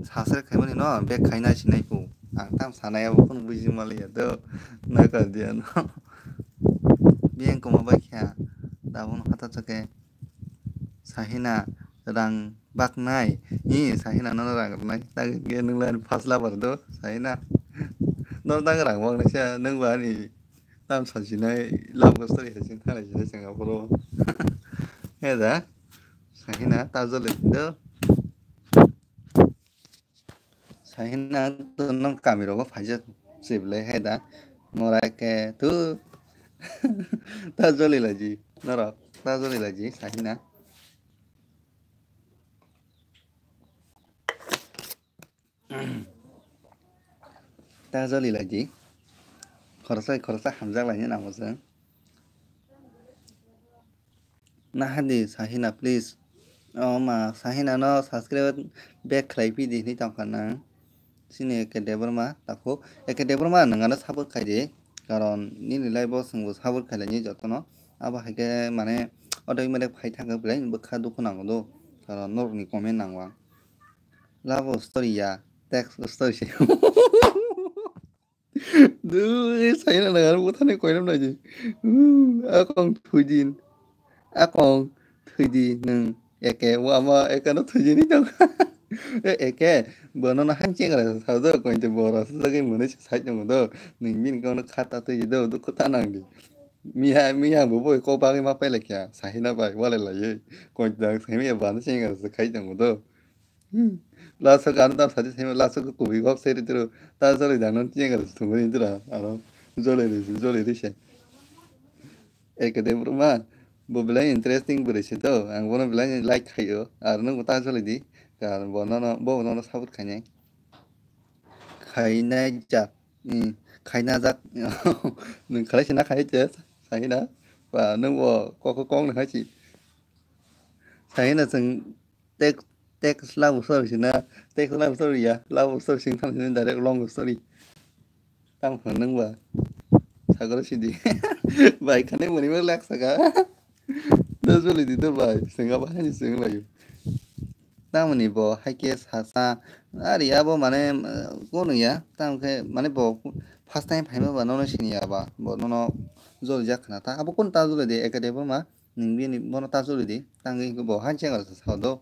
sasre khaimani no back khai na sinai pu. Ang tam sanai abo phone buji maliya do. Naka dia no. Biyang koma bai kha. Tabuk no hata chake. Sahina rang baknai. Ni Sahina no rang rwnai. Tagi ge nung lai first lover do. Sahina. No tagi rang baknai sa nung ba ni. Tam sajinai love story hai sing thanai jinai sing aphuru. He da. Sahina ta jole do. Sahina to nang kami rogo phaijak se belai hai da. Morai ke tu ta joli laji. Norok ta joli laji Sahina. Ta joli laji. Khoroksa khoroksa hamjak laini namo se. Nahadi Sahina, please. O ma, Sahina no subscribe back khlai phi di hinwi tongkha nang. Chini Eke Debbarma, takhuk. Eke Debbarma, nwng ano support khai di. Karon nini live o chwngbo support khailai ni jotono. Abo hai khe mane automatic phai thangkha belai bwkha dukhu nango do. Karon norokni comment nango ang. Love story ya, text story se. Dui, Sahina nang ano bwthani koinam naidi. Uh, akong thwidin. Akong thwidi nwng Eke, wama Eke no thwidini tong. E, Eke, bono no hangcheng ra sa do, kointe bora sa jagwi mwnwi sa sai tongo do. Nwng bini kono khata thwidi do, dukhu ta nangdi. Miya, miya bo boi ko bagwi ma pailai kya, Sahina bai walai lai. Kointe dang Sahina bana cheng ra sa khai tongo do. Hmm. Last o ano tam sadi semi last o kubui kok seri tiro. Ta joli dang non tiya gara thumri tira. Ano joli ri, joli ri se. Eke Debbarma, bo belai interesting bwrwi se to. Ang bono belai like khaio. Ar nwng bo ta joli di. Kar bo nono, bo nono support khainai. Khainai jak. Hmm. Khaina jak. Nwng khalai se na khai che. Sahina. Ba nwng bo kok kok nang khai si. Saina chwng text, text love story sina, text love story ya, love story sing thang sini direct long story. Tamo kha nang ba? Sagoro sidi. Bai khane mani ma lak saka. Da joli di to bai, singa ba hani sing layu. Tamoni bo hai khe sasa, ari abo mane, kono ya, tamo khe mane bo first time phaima ba nono sini ya ba, bo nono joli jak khna ta. Abo kono ta joli di, ekade bo ma, nung bini bono ta joli di, tangwi bo hai chengaro sa do.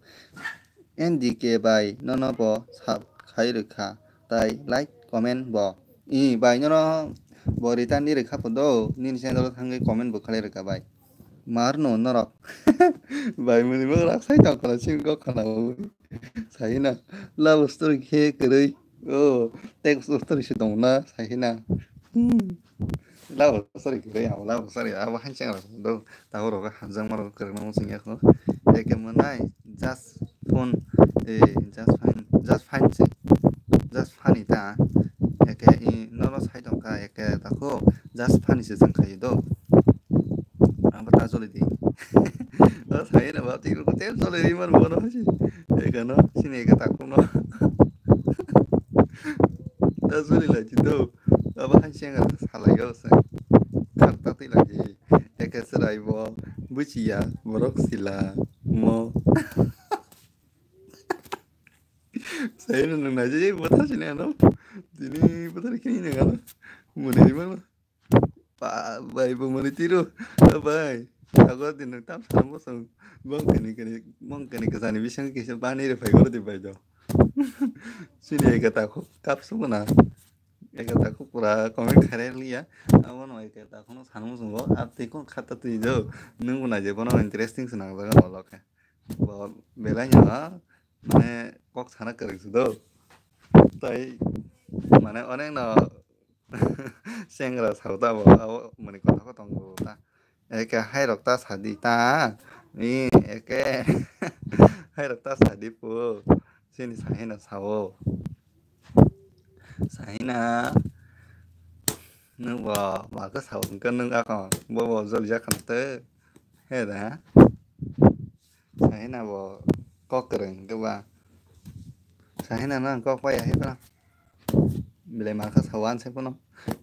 N D K bai nono bo sub khai rwkha, tai like, comment bo. I bai nono bo return ni rwkha pho do, nini channel o thangwi comment bo khlai rwkha bai. Mar no norok. Bai muni bo rak sai tong khna sing kok khna bo. Sai na love story khe kwrwi. Oh, text story se tong na sai na. Hmm. Love story kwrwi, abo love story abo hai chengaro do. Tabuk rok hamjakma rok kwrwngma muchung ya kho. Eke mwnai just phone, eh, just fine, just fine se. Just funny ta. Eke i nono sai tong kha, eke ta kho just funny se chwng khai do. Abo ta joli di. O sai na ba ti ko tem joli ri mar bono si. Eke no sini eke ta kho no. Ta joli lai ti do. Abo hai chengaro salai yo se. Khar ta ti lai di. Eke chwrai bo buchiya borok sila mo. Sai no nang naji bota sini ano. Dini bota kini nang ano. Muni mano. Ba bai bo muni tiru. Bai. Ago din nang tam sam bosong. Bong kani kani bong kani kasani bisang kisa bani re pai gor di bai do. Sini eke ta kho kap su na. Eke ta kho pura comment khare liya. Abo no eke ta kho no san bosong go. Ap te kho khata twi do. Nung bo naji bono interesting se nang jaga bolo khe. Bo belai no mane kok sana kwrwng se do. Tai mane onek no sengra sao ta bo abo mani kotha ko tongo ta. Eke hai rok ta sadi ta. I eke hai rok ta sadi pu. Sini sahi na sao. Sahi na. Nung bo ma khe sao hwnkhe nung akon bo bo joli jak khan te. He da. Sahina bo kok kwrwng hwnkhe ba. Sahina no ang kok paiya hai phano. Belai ma kha sao ang sai phano.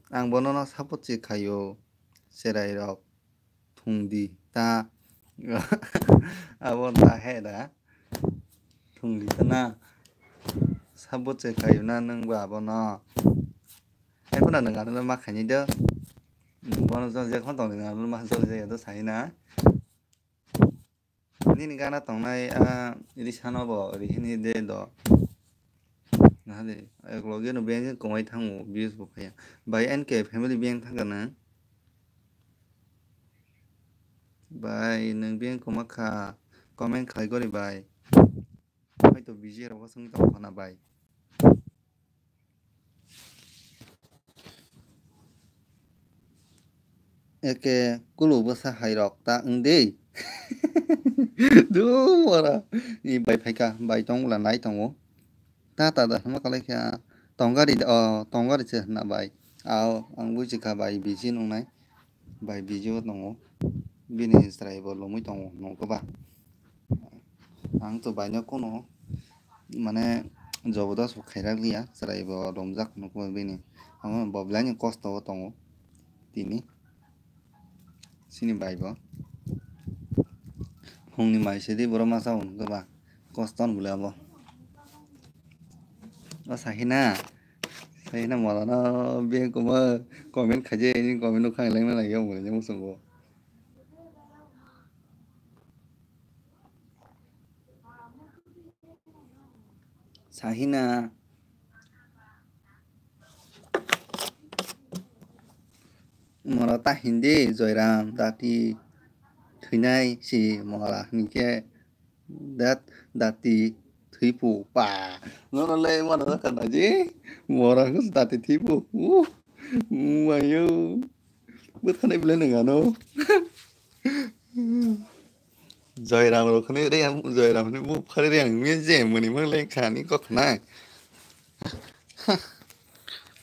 Ang bono no support se khaio. Cherai rok thung di ta. Abo ta he da. Thung di ta na. Support se khaio na nwng ba abono. Hai phano nwng ano ma khaini do. Bono jol je khon tong di ano ma jol je do sahina. Nini gana tongnai a risano bo rihini de do. Nahadi ek loge no bank komai thango views bo phaiya. Bai N K family bank thangkha na. Bai nwng bank koma kha comment khai gori bai. Hoito busy rok swng tong khana bai. Eke kulu bwsa hai rok ta wng di. Dum ora. I bai phaikha, bai tong bwla nai tongo. Ta ta da hwnma kwlai kha tongari da, o tongari se hwnna bai. Ao ang buji kha bai busy nungnai. Bai busy o tongo. Bini chwrai bo lomwi tongo nungkhe ba. Ang to baino kuno mane jobodas bo khairak liya, chwrai bo romjak nukgo bini. Amo bo belai ni kosto o tongo tini. Sini bai bo. Phungni mai sidi borok masa o nukgo ba. Kosto on bole abo. O sahina. Sahina mola no beng koma comment khaje ni comment no khang leng na lagi o mole ni musungo. Sahina. Mora ta hindi Joyram dati thwinai si mora hinkhe dat dati thwipu pa. Nono le mora ta kana ji mora hus dati thwipu. Uh, mayo. Bwthani bwle nangano. Joyram rok khani re, Joyram ni bu phari re ang mi je muni mang le khani kok na.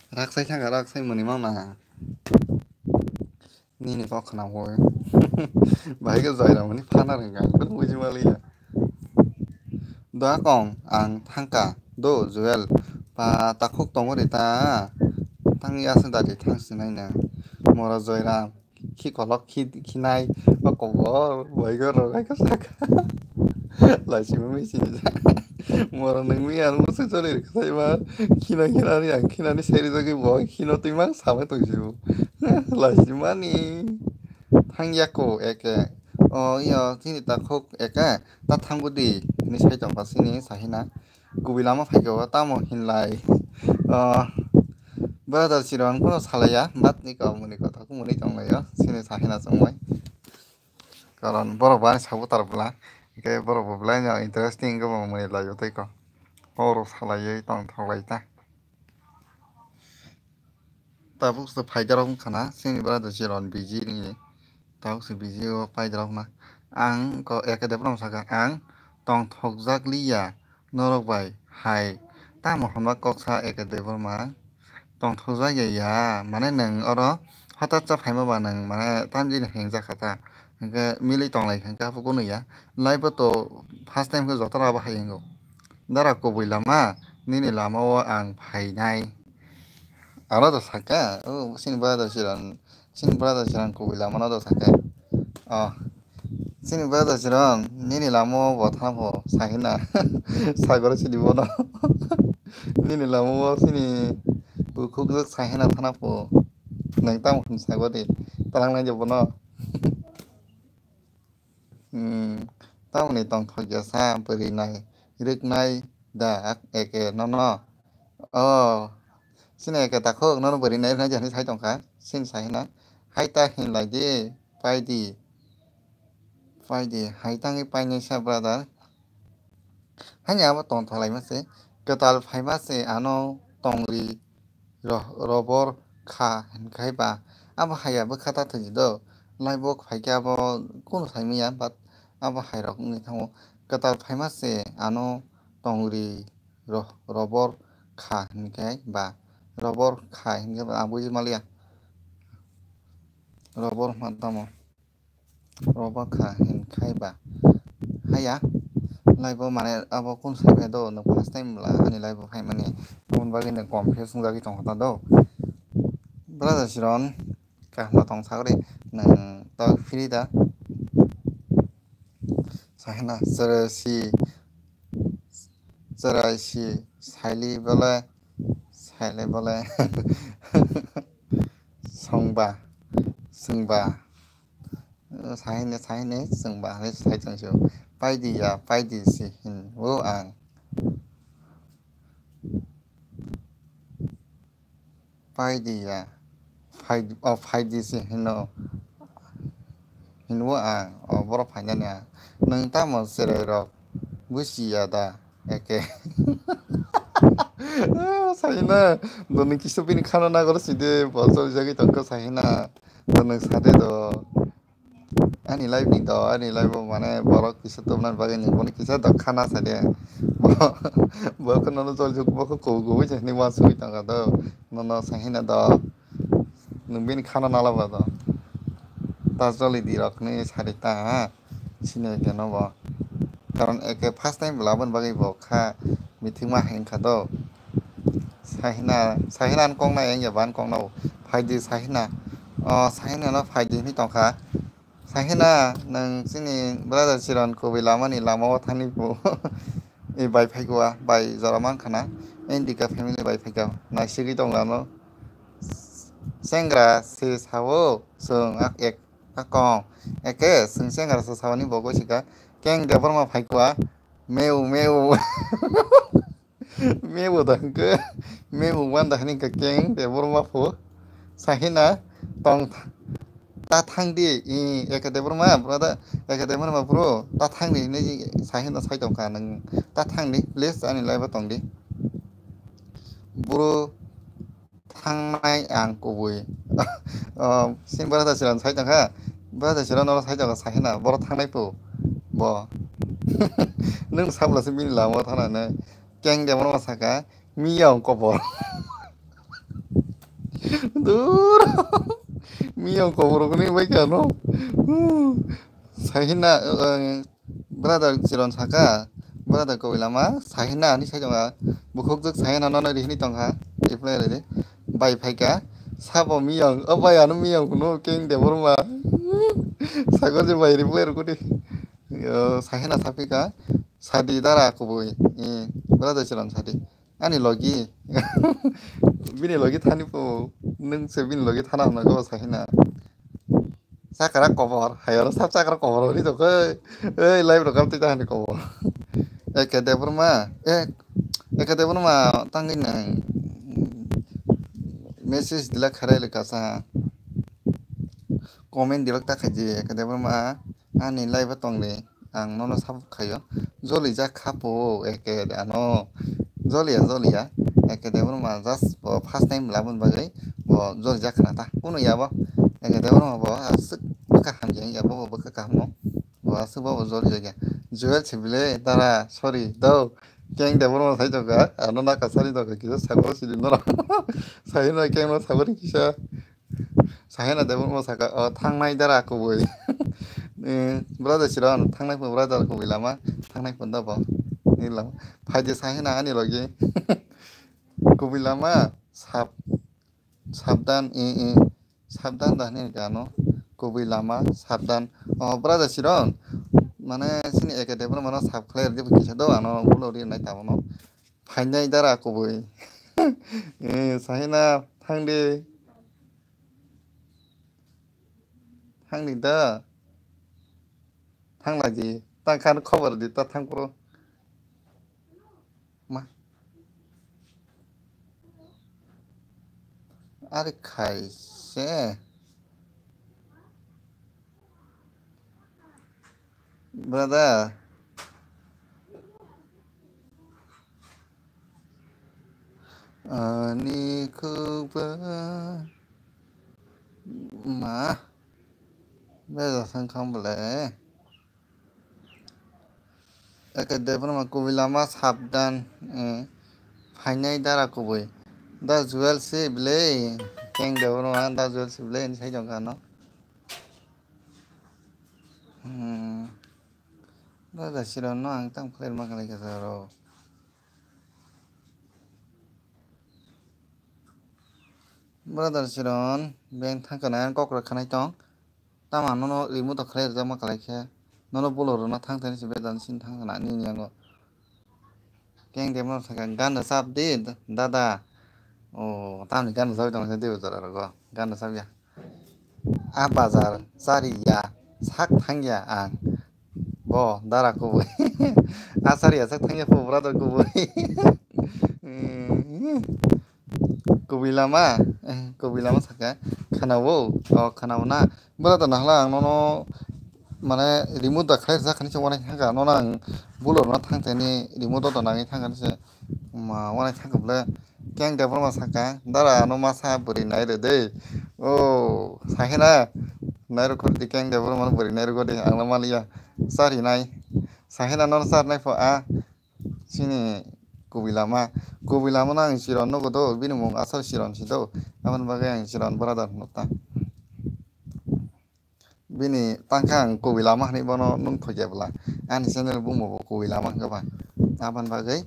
Raksai thang raksai muni mang na. Nini kok khna hoi. Bahai khe Joyram ni phana rwngkha, ang kunu buji maliya. Doa kong, ang thangka. Do, Joel, pa takhuk tongo ri ta. Thang ya se dadi thang sinai nang. Moro Joyram, khi kolok, khi, khinai, o kobor, boigo rogai ka saka. Laisima mi sini ja. Moro nang mi ang musu choli ri khasai ma. Khina, khina ni ang khina ni seri jagi bo, khino twi mang sama tong jibo. Laisima ni. Thang ya ko eke. O, iyo, chini takhuk eke. Ta thangbo di, hinwi sai tongkha chini Sahina. Kubui lama phaikha o, tamo hinlai. O, brother Chiron, kono salaiya, but ni kok muni kotha ko muni tonglaio, chini Sahina chongbai. Karon borok bo ani sabo tar bwla, hingke borok bo belai no interesting khe bo muni laio tei ko. Borok salaiwi tongthok lai ta. Tabuk se phaida rok wngkha na, chini brother Chiron busy ringwi. Tabuk se busy o paida rok na. Ang ko eke de bono saka, ang tongthokjak liya norok bai hai. Tamo hwnba kok sa eke de bono ma tongthokjak ya, ya. Mane nwng oro hotat cha phaima ba nwng mane tamjini hengjakha ta. Hingke milwi tonglai kha hingke haphuk nw ya. Live o to first time khe joto rok abo hai wngo. Dara kubui lama, nini lama o ang phainai. Ano to saka, o, chini brother Chiron, chini brother Chiron kubui lama no to saka. O, chini brother Chiron, nini lama o bo thana pho, Sahina, sagor chini bono. Nini lama o chini bukhuk jok Sahina thana pho. Nang tamo hwn sagor di, talang nai bono. Hmm, tamoni tongthok ya sa bwrwi nai rwknai da eke nono? O, chini eke takhuk nono bwrwi nai rwknai da hinwi sai tongkha. Chini sai hwnna, hai ta hinlai di, pai di. Pai di, hai tangwi painai sa brother. Haini abo tongthok laima se, kwtal phaima se ano tongri ro-, robor kha hinkhai ba. Abo haiya bwkha ta thwngwi do, laibok phaikhe abo kunu saimanya, but abo hairok wngwi thango. Kwtal phaima se ano tongri ro-, robor kha hinkhai ba, robor kha hinkhai ba, ang buji maliya. Robor hwnma tamo. Roba kha hinkhai ba. Haya, live o mane abo kun sai do, nwng first time la ani live o phaimani. Aboni bagwi nwng confuse wngjagwi tongkha ta do. Brother Chiron, kaham tong sagri, nwng tok phiri da. Sahina, sere si, cherai si, saili bole, saili bole. Songba, songba. Sahine, sahine, songba, hai sai tong sio. Paidi ya, paidi si hin, o ang. Paidi ya. Phai, o phaidi si hino. Hinwo ang, o borok phainani ang. Nwng tamo cherai rok busi ya da, eke. Saina, doni kisa bini khana nagor side, bo choli jagwi tongkha saina. Doni sade do. Ani live ni do, ani live o mane borok kisa tubunani bagwi ni, boni kisa do khana sade. Bo, bo khe nono choli jagwi, bo khe kubu kubu se hinwi wansugwi tongkha do. Nono saina do. Nwng bini khana nalaba do. Ta choli di rok ni sari ta ha. Sini keno bo. Karon eke first time bwla aboni bagwi bo kha mithima hai wngkha do. Sahina, Sahina ni kok nai wngya ban kok nao. Phaidi Sahina. O Sahina no phaidi hinwi tongkha. Sahina, nwng chini brother Chiron kubui lama ni lama o thani bo. E bai phaikwa, bai jora mankha na. Indica family bai phaikha. Naisigwi tong lama. Sengra se sao, chwng ak ek, ak kong. Eke, chwng sengra se sao ni bo goi sika. Keng Debbarma phaikwa. Meu, meu. Meu da hwnkhe, meu wanda hini ka keng de borok ma pho. Sahina tong ta thang di, i, eke de borok ma, brother, eke de borok ma bro, ta thang di hinwi sahina sai tong kha nwng, ta thang di, please ani live o tong di. Bro, thangnai ang kubui. O, sin brother Chiron sai tong kha. Brother Chiron oro sai tong kha, sahina, boro thangnai po. Bo. Nwng sabla se bini lama o thana nai. Keng de bono saka, miyong kobor. Dur. Miyong kobor kuni bai kano. Sahina, eh, brother Chiron saka, Brother Kobilama, Sahina hinwi sai tongkha. Bukhukjwk Sahina nono rihini tongkha. Reply ridi. Bai phaikha. Sabo miyang. O bai ano miyang hwno Keng Debbarma. Sagor je bai reply rwkudi. Yo, Sahina saphikha. Sadi dara kubui. Eh, brother Chiron sadi. Ani logi. Bini logi thani po. Nwng se bini logi thana hwnna go Sahina. Chakra kobor, hai oro sab chakra kobor hori tongkhe. Ei, live rok twi tahani kobor. Eke Debbarma, eh, Eke Debbarma tangwi nang message dilak kharai le kasa. Comment dilak ta khaji, Eke Debbarma ani live o tong de. Ang nono support khaio. Joli jak kha po eke de ano. Joli ya, joli ya. Eke de bono ma just bo first time labun bagwi bo joli jak khna ta. Kuno ya bo. Eke de bono bo aswk bwkha hamjak ya bo, bo bwkha kaham no. Bo aswk bo, bo joli jak ya. Joel se bile dara, sorry, do. Keng de bono sai jokha. Ano na kasari jokha kisa sagoro sidi no. Sai no keng no sagori kisa. Sahina Debbarma saka, o, thangnai dara kubui. Eh, brother Chiron, thangnai phun brother Kobilama, thangnai phun da bo. Ni lama. Phaidi Sahina ani logi. Kobilama, sab, sabdan, eh, eh, sabdan da hini gano. Kobilama, sabdan. O, brother Chiron, mane sini Eke Debbarma no sab khlai rwdi bo kisa do, ano ulo ri nai tamo no. Phainai dara kubui. Eh, Sahina, thangdi. Thangdi da. Thanglaidi. Ta khan khobor di, ta thangphuru. Ma. Ari khai se. Brother. Ani khukba ma beza sang kham bole. Eke Debbarma Kobilama sabdan, eh, phainai dara kubui. Da Jewel si bile, Keng Debbarma da Jewel si bile, ini sai jong kano. Hmm. Brother Chiron no ang tamo khlai ma khlai kha ro. Brother Chiron, beng thang kana ang kok rok khanai tong. Tamo nono remote khlai rwjak ma khlai khe. Nono bolor rwna thang thani se bedan sin thang kana nini yango. Keng de mo thaka gan da sab di dada. O, tamni gan da sab tong se de jora rogo. Gan da sab ya. A bazar chari ya, sak thang ya ang. Bo dara kubui. A chari ya sak thang ya po brother kubui. Kubui lama, eh, kubui lama saka. Khana wo, o khana wo na. Brother nahla ang nono mane remote da khlai rwjak khani se wanai thangka. Nono ang bolor no thang thani remote da nangwi thangka se. Ma wanai thangka bole. Keng Debbarma saka, dara ano masa bwrwi nai rw de. O, Sahina, nai rw khordi Keng Debbarma bwrwi nai rw de, ang no maliya. Sari nai. Sahina nono sar nai pho a. Sini kubui lama. Kubui lama no ang Chiron nugo do, bini mung asal Chiron si do. Aboni bagwi ang Chiron brother hino ta. Bini tangkha ang kubui lama hinwi bono nung thokya bwla. Ani channel bumung bo kubui lama hwnkha ba. Aboni bagwi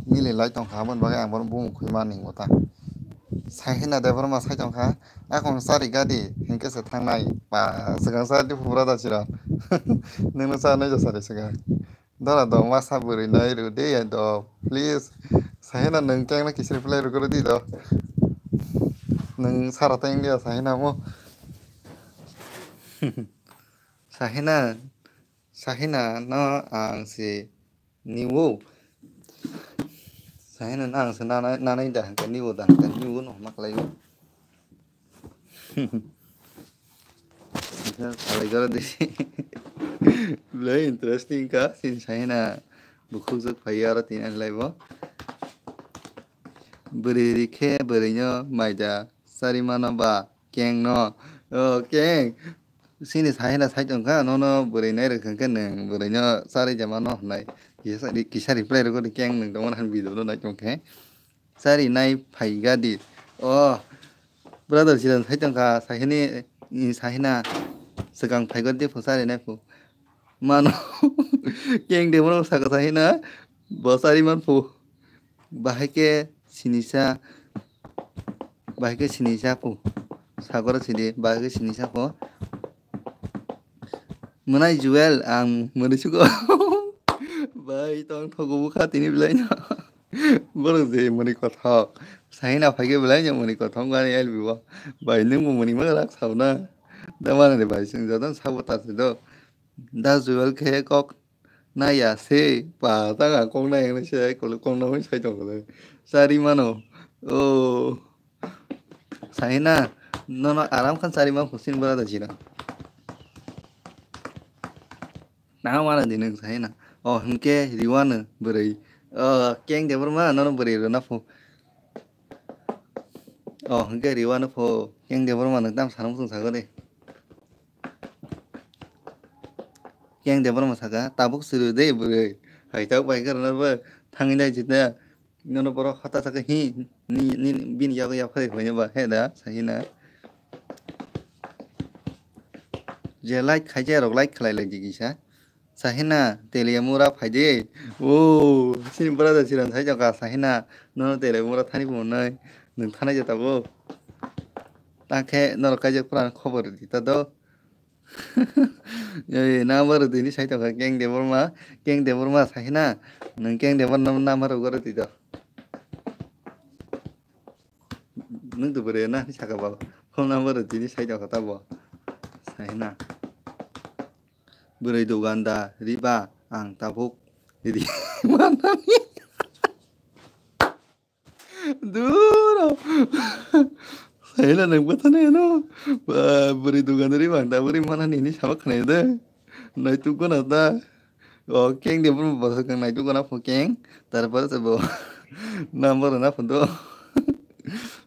mili lai tongkha, aboni bagwi ang bono bumung khwi mani wngkha ta. Sahina Debbarma sai tongkha, "Akung chari gadi hinkhe se thangnai." Ba, swkang sa Diphu brother Chiron. Nungno sa nai jasa de swkang. Dora do masa bwrwi nai rw de ya do, please. Sahina nwng kengno kisa reply rw di do. Nwng sara ta India Sahina mo. Sahina, Sahina no ang si niwo. Sahina no ang si nanai, nanai da hwnkhe niwo da hwnkhe niwo no ma khlai o. Kisa salai jora de. Belai interesting ka, sin Sahina bukhuk jwk phai aro tin ani lai bo. Bwrwi rikhe bwrwino maida sari mano ba keng no. O keng. Sini Sahina sai tongkha, nono bwrwi nai rwkha khe nwng bwrwino sari jama no hwnai. Kisa, kisa reply rwgo de keng nwng tongmani han video no nai tongkhe. Chari nai phai gadi. O, brother Chiron sai tongkha, Sahini, i, Sahina swkang phai gadi phu chari nai phu. Mano. Keng de bono saka sahi na. Bo sari man phu. Bahai ke sinisa. Bahai ke sinisa phu. Sagora sidi. Bahai ke sinisa phu. Mwnai Joel ang mwnwi sugo. Bai tong thogo bukha tini belai no. Borok je mwnwi kothok. Sahi na phai ke belai no mwnwi kothok gani L B o. Bai nwng bo mwnwi ma rak sao na. Da mana de bai sing jadon sabo ta se do. Da Joel khe kok naya se pa ta ga kok nai ang se ai kolo kok nai sai tong le. Sari mano. O. Sahi na nono aram khan sari ma phusin bora da jina. Na mana di nwng sahi na. O hwnkhe riwano bwrwi. O Keng Debbarma nono bwrwi rwna phu. O hwnkhe riwano phu. Keng Debbarma nwng tam sana muchung sago de. Keng Debbarma saka, "Tabuk suru de bwrwi. Hai tabuk bai khe rwna bo thangwi nai jita. Nono borok hota saka hi, ni, ni, bini yago yaphari hoino ba he da," sahi na. Je like khaijak rok like khlai lai di kisa. Sahi na, Telia mura phai de. O, sini brother siran sai jaka sahi na. Nono Telia mura thani bo nai. Nwng thanai jata bo. Ta khe norok kaijak pran khobor di ta do. Ei, number tini sai tongkha Keng Debbarma, Keng Debbarma sai na, nwng Keng Debbarma number rwgwi rw twi do. Nwng to bwrwi na saka ba, phone number tini sai tongkha ta bo. Sai na. Bwrwi duganda riba ang tabuk ri manani. Duro. Saila nang bwthano eno. Ba, bwrwi dugandari bang da bwrwi manani hini sama khnayo de. Naituk gana ta. O Keng de bwrwi bwswk nang naituk gana pho Keng. Tarpore se bo. Number na pho do.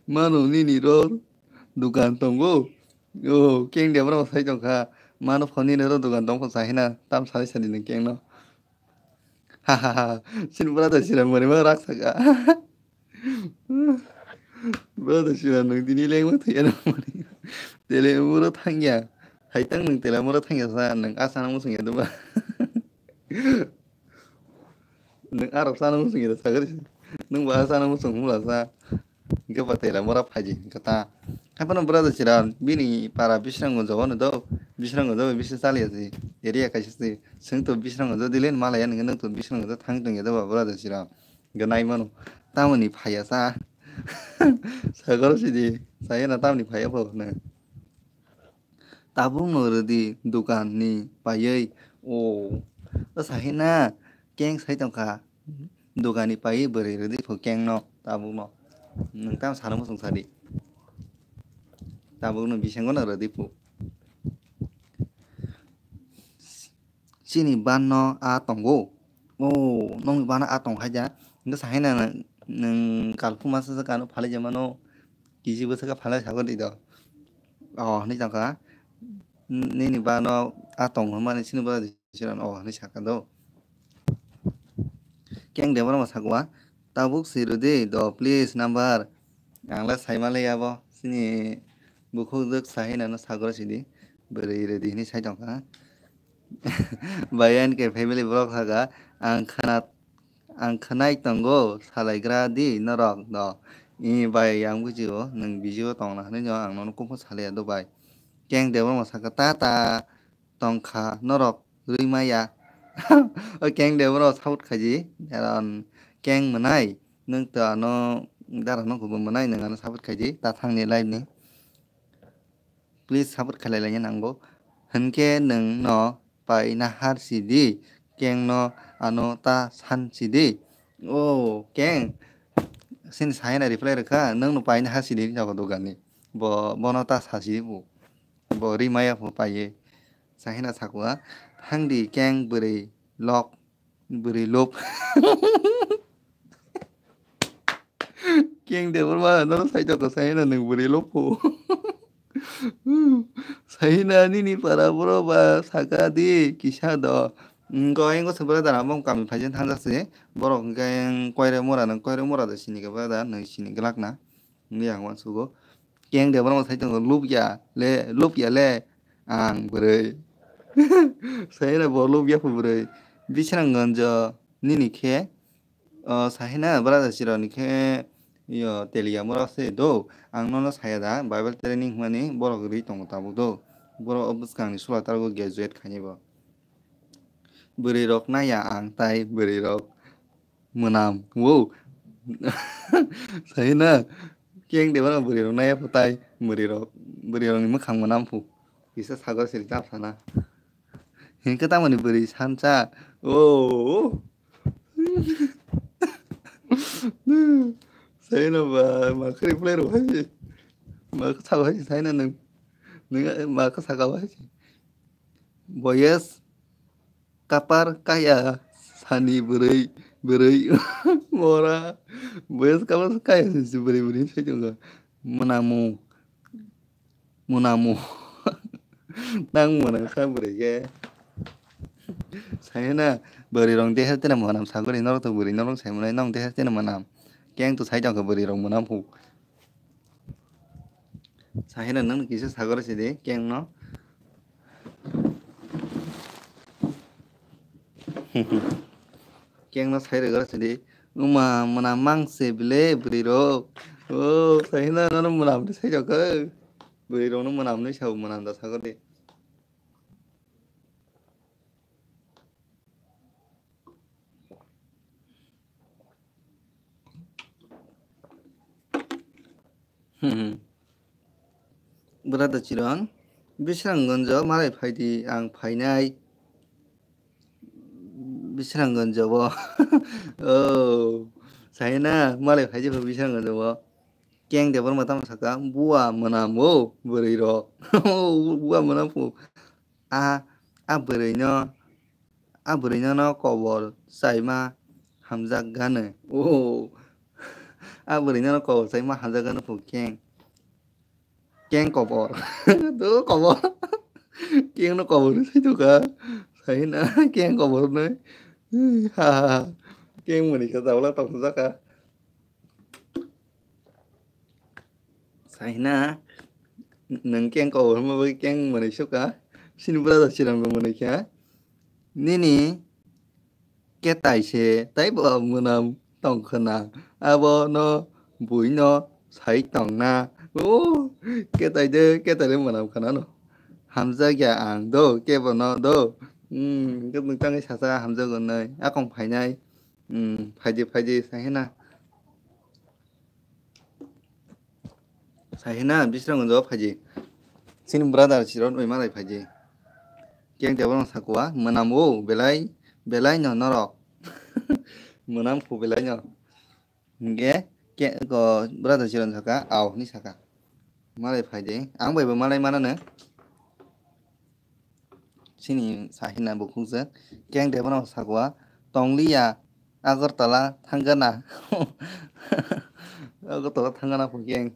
Manu nini ro dukan tongo. O Keng de bwrwi sai tongkha. Manu pho nini ro dukan tong pho sahina. Tam sari sari nang Keng no. Hahaha, sini brother sira mori ma rak saka. Brother sira nung tini leng ma thaya na mori. Tele mura thangya. Hai tang nung tele mura thangya sa nung asa nung musung ya duma. Nung arok sa nung musung ya sagari. Nung ba asa nung musung mula sa. Hingke ba tela mura phaji hingke ta. Hai phano brother sira bini para bisrango jogo no do. Bisrango jogo bisi chaliya si. Area kaisa si. Seng to bisrango jo dilen malaya nung to bisrango jo thang tong ya do ba brother sira. Hingke nai mano. Tamoni phaya sa. Sagor sidi. Saya na tamoni phaya bo na. Tabukno rwdi dukanni paiwi. O, o sahina keng sai tongkha. Dukanni paiwi bwrwi rwdi phu kengno tabukno. Nwng tamo sana muchung sadi. Tabukno bisingo no rwdi phu. Chini banno a tongo. O, nokni banno a tong khaida. Hingke sahaina nwng kalphuma sasa kano phalai jamano. Kisi bwswk phalai sago di do. O, hinui tongkha. Nini banno a tong hwnmani sini bwrwi siran o hinui sakha do. Keng de borok sakwa. Tabuk si rwdi do please number. Ang le sai manliya bo. Sini bukhuk jwk sahainano sagor sidi. Bwrwi rwdi hinui sai tongkha. Bai N K family borok sakha. Ang khana, ang khwnai tongo salaigra di norok do. I bai ang bujio nwng busy o tongna hinui no ang nono kufur salaiya do bai. Keng de borok sakha ta ta tongkha norok rwi maya. O keng de borok support khaidi. Karon keng mwnai nwng to ano dara no kubun mwnai nwng ano support khaidi ta thangni live ni. Please support khlai laina nango. Hinkhe nwng no pai nahar sidi, keng no ano ta san sidi. O keng, sini sahaina reply rwkha, nwng no pai nahar sidi jago dogani. Bo, bono ta sa sidi bo. Bo rimaya pho paiye. Sahina sakwa, thangdi keng bwrwi lok, bwrwi lop. Keng de borma no sai to ko sai na nung bwrwi lop pho. Sai na nini para boro ba saka di kisa do. Ngo ingo se brother amo kami phaijin thangja se. Borok hwnkhe koire mura nang koire mura de sini ke brother nang sini glak na. Ngi ang wan sugo. Keng de borok sai to lupya le lupya le ang bwrwi. Saina bo lubya phu bwrwi. Bisranganjo nini khe, o, saina brother chironi khe, yo, Telegram oro se do. Ang nono saya da, Bible training hwnmani borok rwi tongo tabuk do. Borok o bwskangni sula targo graduate khainai bo. Bwrwi rok naiya ang tai bwrwi rok mwnam. Wo. Saina. Keng de bana bwrwi rok naiya phu tai bwrwi rok. Bwrwi rokni mwkhang mwnam phu. Kisa sagor siri tap sana. Hinkhe tamoni bwrwi sansa. O. Saina ba ma khri play rok hai. Ma kha hai saina nang. Nang ma kha saka hai. Boyes kapar kaya sani bwrwi, bwrwi mora. Boyes kapar kaya sani bwrwi, bwrwi sai tongo. Mwnamu, mwnamu. Nang mwnang kha bwrwi khe. Sai na bwrwi rong deher tene mwnam sagori norok to bwrwi norok sai mwnai nong deher tene mwnam. Keng to sai tongkha bwrwi rong mwnam hu. Sahina nang kisa sagor sidi keng no. Keng no sai rwgor sidi. Uma mwnam mang se bile bwrwi rok. O sahina no mwnam ni sai jok. Bwrwi rok no mwnam ni sao mwnam da sagor di. Hmm. Brother Chiron, Bisranggonjo malai phaidi ang phainai. Bisranggonjo bo. Oh, saina malai phaidi bo Bisranggonjo bo. Keng de borma tamo saka, bua mwnam o bwrwi rok. Bua mwnam pu. A, a bwrwi no, a bwrwi no no kobor chaima hamjak gano. Oh. A bwrwi no no kobor chaima hamjak gano pu keng. Keng kobor. To kobor. Keng no kobor no sai to ka. Sai na keng kobor no. Ha ha ha. Keng mani ka jawla tong jaka. Saina, nwng keng kobor hwnma bagwi keng mwnwi sukha. Chini brother Chiron bo mwnwi kha. Nini ketai se tei bo mwnam tong khwna. Abo no bui no sai tong na. O ketai de ketai de mwnam khwna no. Hamjak ya ang do kebo no do. Hmm, hwnkhe nwng tangwi sasa hamjak wngnai. Akong phainai. Hmm, phaidi phaidi saina. Saina, Bisranggonjo phaidi. Chini brother Chiron oi malai phaidi. Keng tebo no sakwa, mwnam o belai, belai no norok. Mwnam khu belai no. Hingke, ke, ko, brother Chiron saka, au, ni saka. Malai phaidi. Ang bai bo malai mana no. Chini sahina bukhukjak. Keng de bono sakwa. Tongliya Agartala thangana. Agartala thangana phu keng.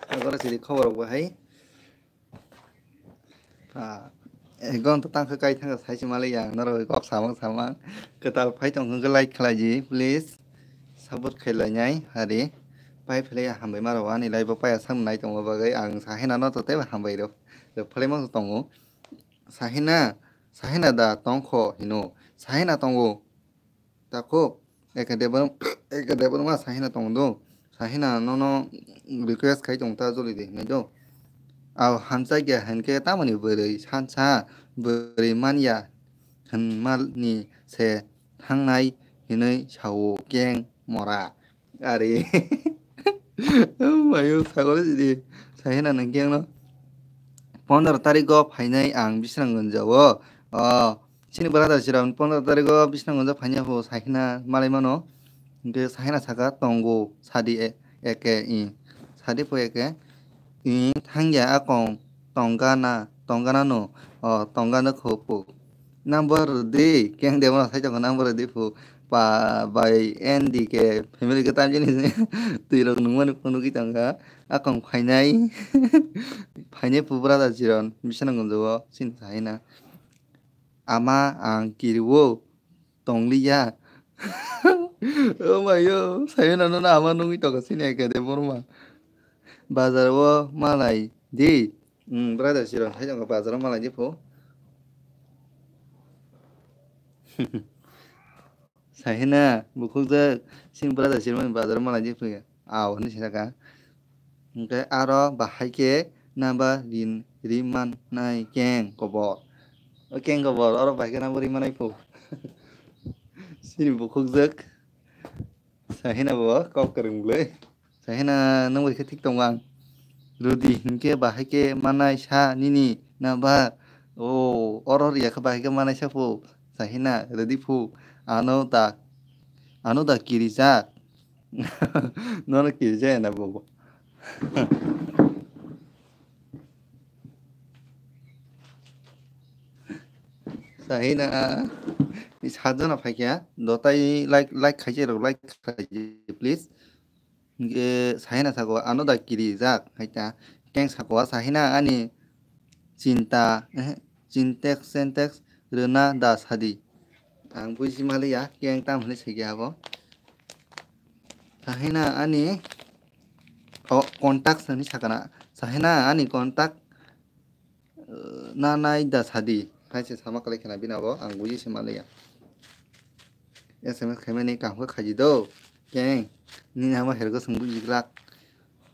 Agora siri khobor rok bahai. Ah, ek gonta tangkha kai thangkha sai se mali yang norok kok samang samang. Kwtal phai tong hwnkhe like khlai di please. Support khlai nai hari. Pai phlai hambai ma rok ani live o paya sam nai tongma bagwi ang sahina no to tei hambai rok. Rok phlai ma tongo. Sahina, sahina da tongkho hino. Sahina tongo. Takhuk, eke de borok, eke de borok ma sahina tongo do. Sahina nono request khai tong ta joli de hinwi do. Au hamjakya hinkhe tamoni bwrwi sansa bwrwi manya hinmani se thangnai hinwi sao keng mora. Ari. Mayu sagol sidi. Sahina nang keng no. Pondro tarikgo phainai ang Bisranggonjao. O, chini brother Chiron pondro tarikgo Bisranggonjao phainai ho sahina malai mano. Hingke sahina saka tongo sadi e-, eke i. Sadi po eke i thangya akong tongana, tongana no. O, tongana khopo. Number rwdi, keng de bono sai tongo number rwdi phu. Pa, bai N D K family khe tamjani twi rok nungmani phunugwi tongkha. Akong phainai, phainai phu brother Chiron, Biswanath Gonjo o, chini saina. Ama ang kiriwo, tongliya. Oh my God, saina nono ama nungwi tongkha chini eke de borma. Bazar o malai Di, hmm, brother Chiron, hai jang bazar o malai di phu. Sahina, bukhukjak, sini brother Chiron bazar o malai di phu. Aw, hinwi saka. Hwnkhe aro bahai khe naba rin ri mannai keng kobor. O keng kobor, oro bahai khe naba ri mannai phu. Sini bukhukjak. Sahina bo kok kwrwng bwlwi. Sahina nwng bai khe thik tongo ang. Rwdi hinkhe bahai khe mannai sa nini naba. O, oro riya khe bahai khe mannai sa phu. Sahina, rwdi phu. Ano da, ano da kirijak. Nono kirijak na bobo. Sahina, ni sajona phaikha, dotai like, like khaijak rok, like khaijak, please. Hingke Sahina sako, ano da kirijak, hai ta. Keng sako, Sahina ani chinta, eh, chintex, sentex, rwna da sadi. Ang buji maliya, keng tam hinwi saikha abo. Sahina ani, o, contact hinwi sakana. Sahina ani contact, eh, na nai da sadi. Hai se sama kalai khana bina bo, ang buji se maliya. S M S khaimani kaham khe khaidi do. Keng, nini hama hergo swng buji glak.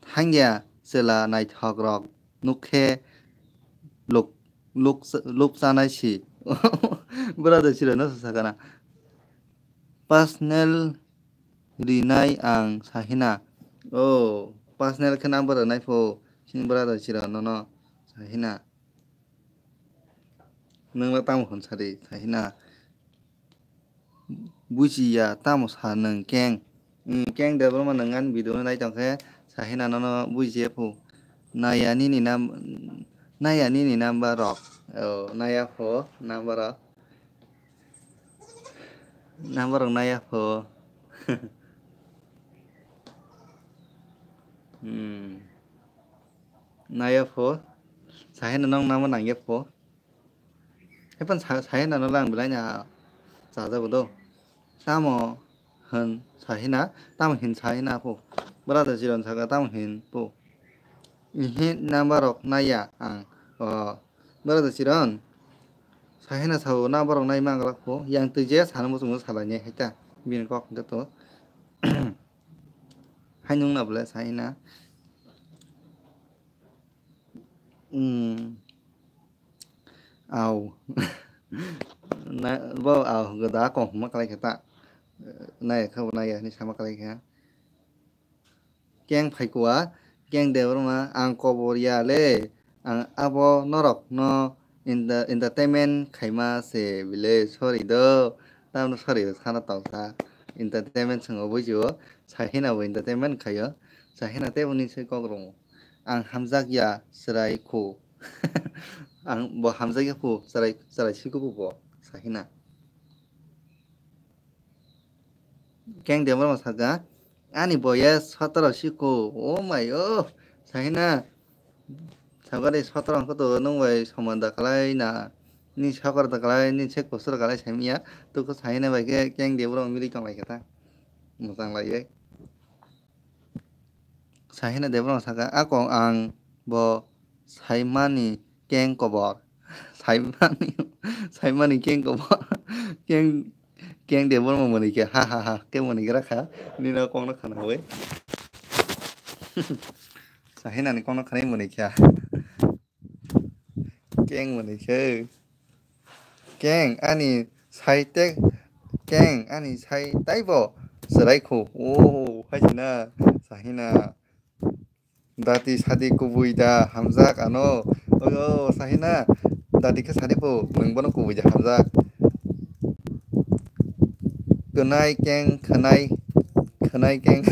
Thangya chwla naithok rok. Nukhe luk, luk, luk chanai si. Brother Chiron no sakana. Personal rinai ang Sahina. Oh, personal khe number rwnai pho. Sini brother Chiron no no Sahina. Nwng no tamo hwn sadi Sahina. Bujiya tamo sa nwng keng. Hmm, keng Debbarma nwng ani video no nai tong khe Sahina nono bujiya phu. Naya nini nam-, naya nini number rok. Oh, naya pho number rok. Number rok naya pho. Hmm. Naya pho. Sahina nwng number nangya pho. Hepan sa-, Sahina no lang belai na chajago do. Tamo hwn Sahina, tamo hin Sahina pho. Brother Chiron saka tamo hin pho. Ihi number rok naiya ang. O, brother Chiron. Sahina sao number rok nai manglak pho. Yang twi je sana muchungo salai nai hai ta. Bini kok hwnkhe to. Hai nung na bole Sahina. Hmm. Au. Na, bo au hwnkhe da kok hwnma kwlai khe ta. Nai kha bo nai ya hinwi sama kwlai kha. Keng phaikua, keng Debbarma, ang kobor ya le. Ang abo norok no enter-, entertainment khaima se bile sorry do. Tamno sorry sana tongsa. Entertainment swngo bujiwo. Sahina bo entertainment khaio. Sahina tei boni se kok rwngo. Ang hamjak ya chwrai khu. Ang bo hamjak ya khu chwrai, chwrai siko bo bo Sahina. Keng Debbarma saka, ani boyes sotoro siko. Oh my oh. Sahina. Sagari sotoro hwnkhe to nwng bai soman da kwlai na. Ni sakor da kwlai, ni sek bosor kwlai saimiya. Tuku Sahina bai khe keng Debbarma mili tong lai khe ta. Mwchang lai ye. Sahina Debbarma saka, "Ako ang bo saimani keng kobor." Saimani, saimani keng kobor. Keng, keng Debbarma mani khe, ha, ha, ha, khe mani gra kha. Nini kokno khana wi. Sahina ni kokno khana mani khe. Keng mani khe. Keng ani sai te, keng ani sai taibo chwrai khu. Oh, hai sina, Sahina. Dati sadi kubui da hamjak ano. Oyo, Sahina. Dati khe sadi phu, nwng bono kubui da hamjak. Kwnai keng khwnai, khwnai keng,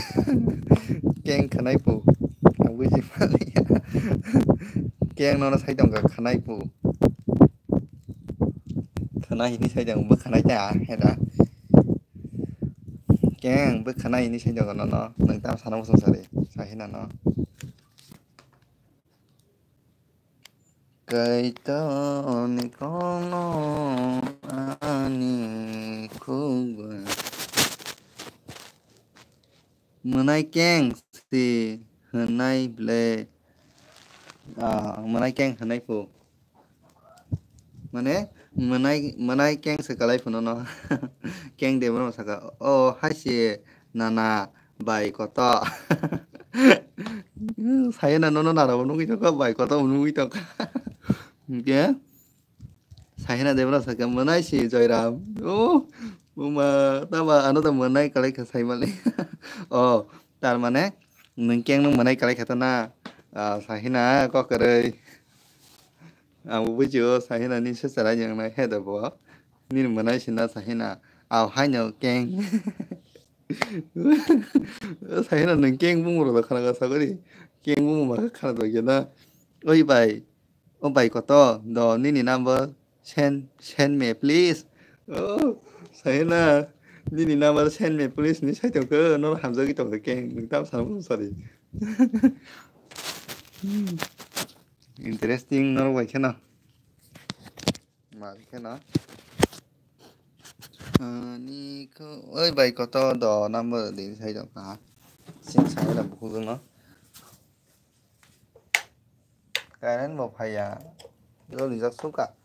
keng khwnai phu. Ang buji maliya. Keng nono sai tongkha khwnai phu. Khwnai hini sai tong, bwkhwnai ta, heda. Keng, bwkhwnai hini sai tong nono, nwng tam sana muchung sari, Sahina no. Kaitorni kokno ani khukbai. Mwnai keng si hwnai ble. Ah, mwnai keng hwnwi phu. Mane, mwnai, mwnai keng se kalai phano no. Keng de bono saka, "O, hai se nana, bai koto." Sayena nono nana bo nugwi tongkha, bai koto bo nugwi tongkha. Hwnkhe, Sahina Debra saka, "Mwnai si Joyram." Oh, buma, tama ano to mwnai kalai kha saimali. Oh, tar mane, nwng keng nwng mwnai kalai kha ta na? Ah, Sahina, kok kwrwi. Ang bo bujio, Sahina ni se chwrai nang nai he da bo. Nini mwnai si na Sahina. Aw, haino keng. Sahina nwng keng bumung rok khana ka sagori. Keng bumung ma khana to gena. Oi bai. O bai koto, do nini number send, send me please. Oh, Sahina, nini number send me please ni sai tongkho, no hamjagwi tongkho keng, nwng tam sana sorry. Interesting norok bai kheno. Mari kheno. Ani ko, oi bai koto do number di sai tongkha. Sing sai da bukhuk no. Current bo phaiya. Joli jak suka.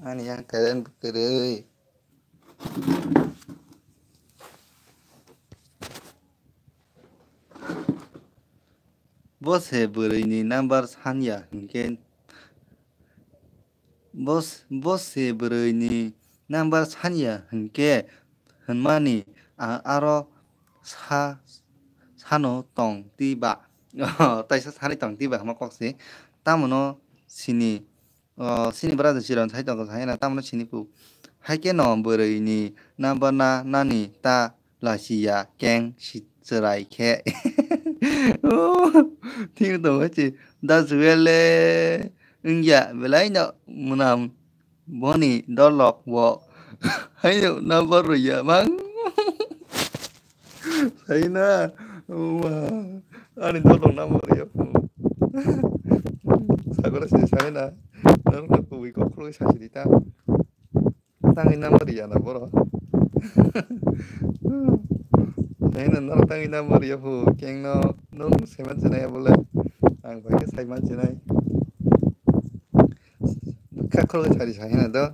Ani yang current kwrwi. Bo se bwrwini number sanya hinkhe, bo s-, bo se bwrwini number sanya hinkhe hwnmani a-, aro sa-, sano tong twi ba. Taisa sani tong twi ba hwnma kok se. Tamono sini, o, sini brother Chiron sai tongo, sai na tamno sini pu. Hai khe no bwrwi ni number na nani ta lasiya keng si chwrai khe. Oh, thik tongo chi. Da juele wngya belai no mwnam boni dolok bo. Hai no number rwya mang. Saina, wa, ani dolong number ya phu. Sagora si saina, norok no kubui kok khuloi sasi di ta. Tangwi number ya na boro. Saina norok tangwi number ya phu, keng no, nung seman chinai ya bole. Ang bai ke saiman chinai. Kha khuloi sari saina do.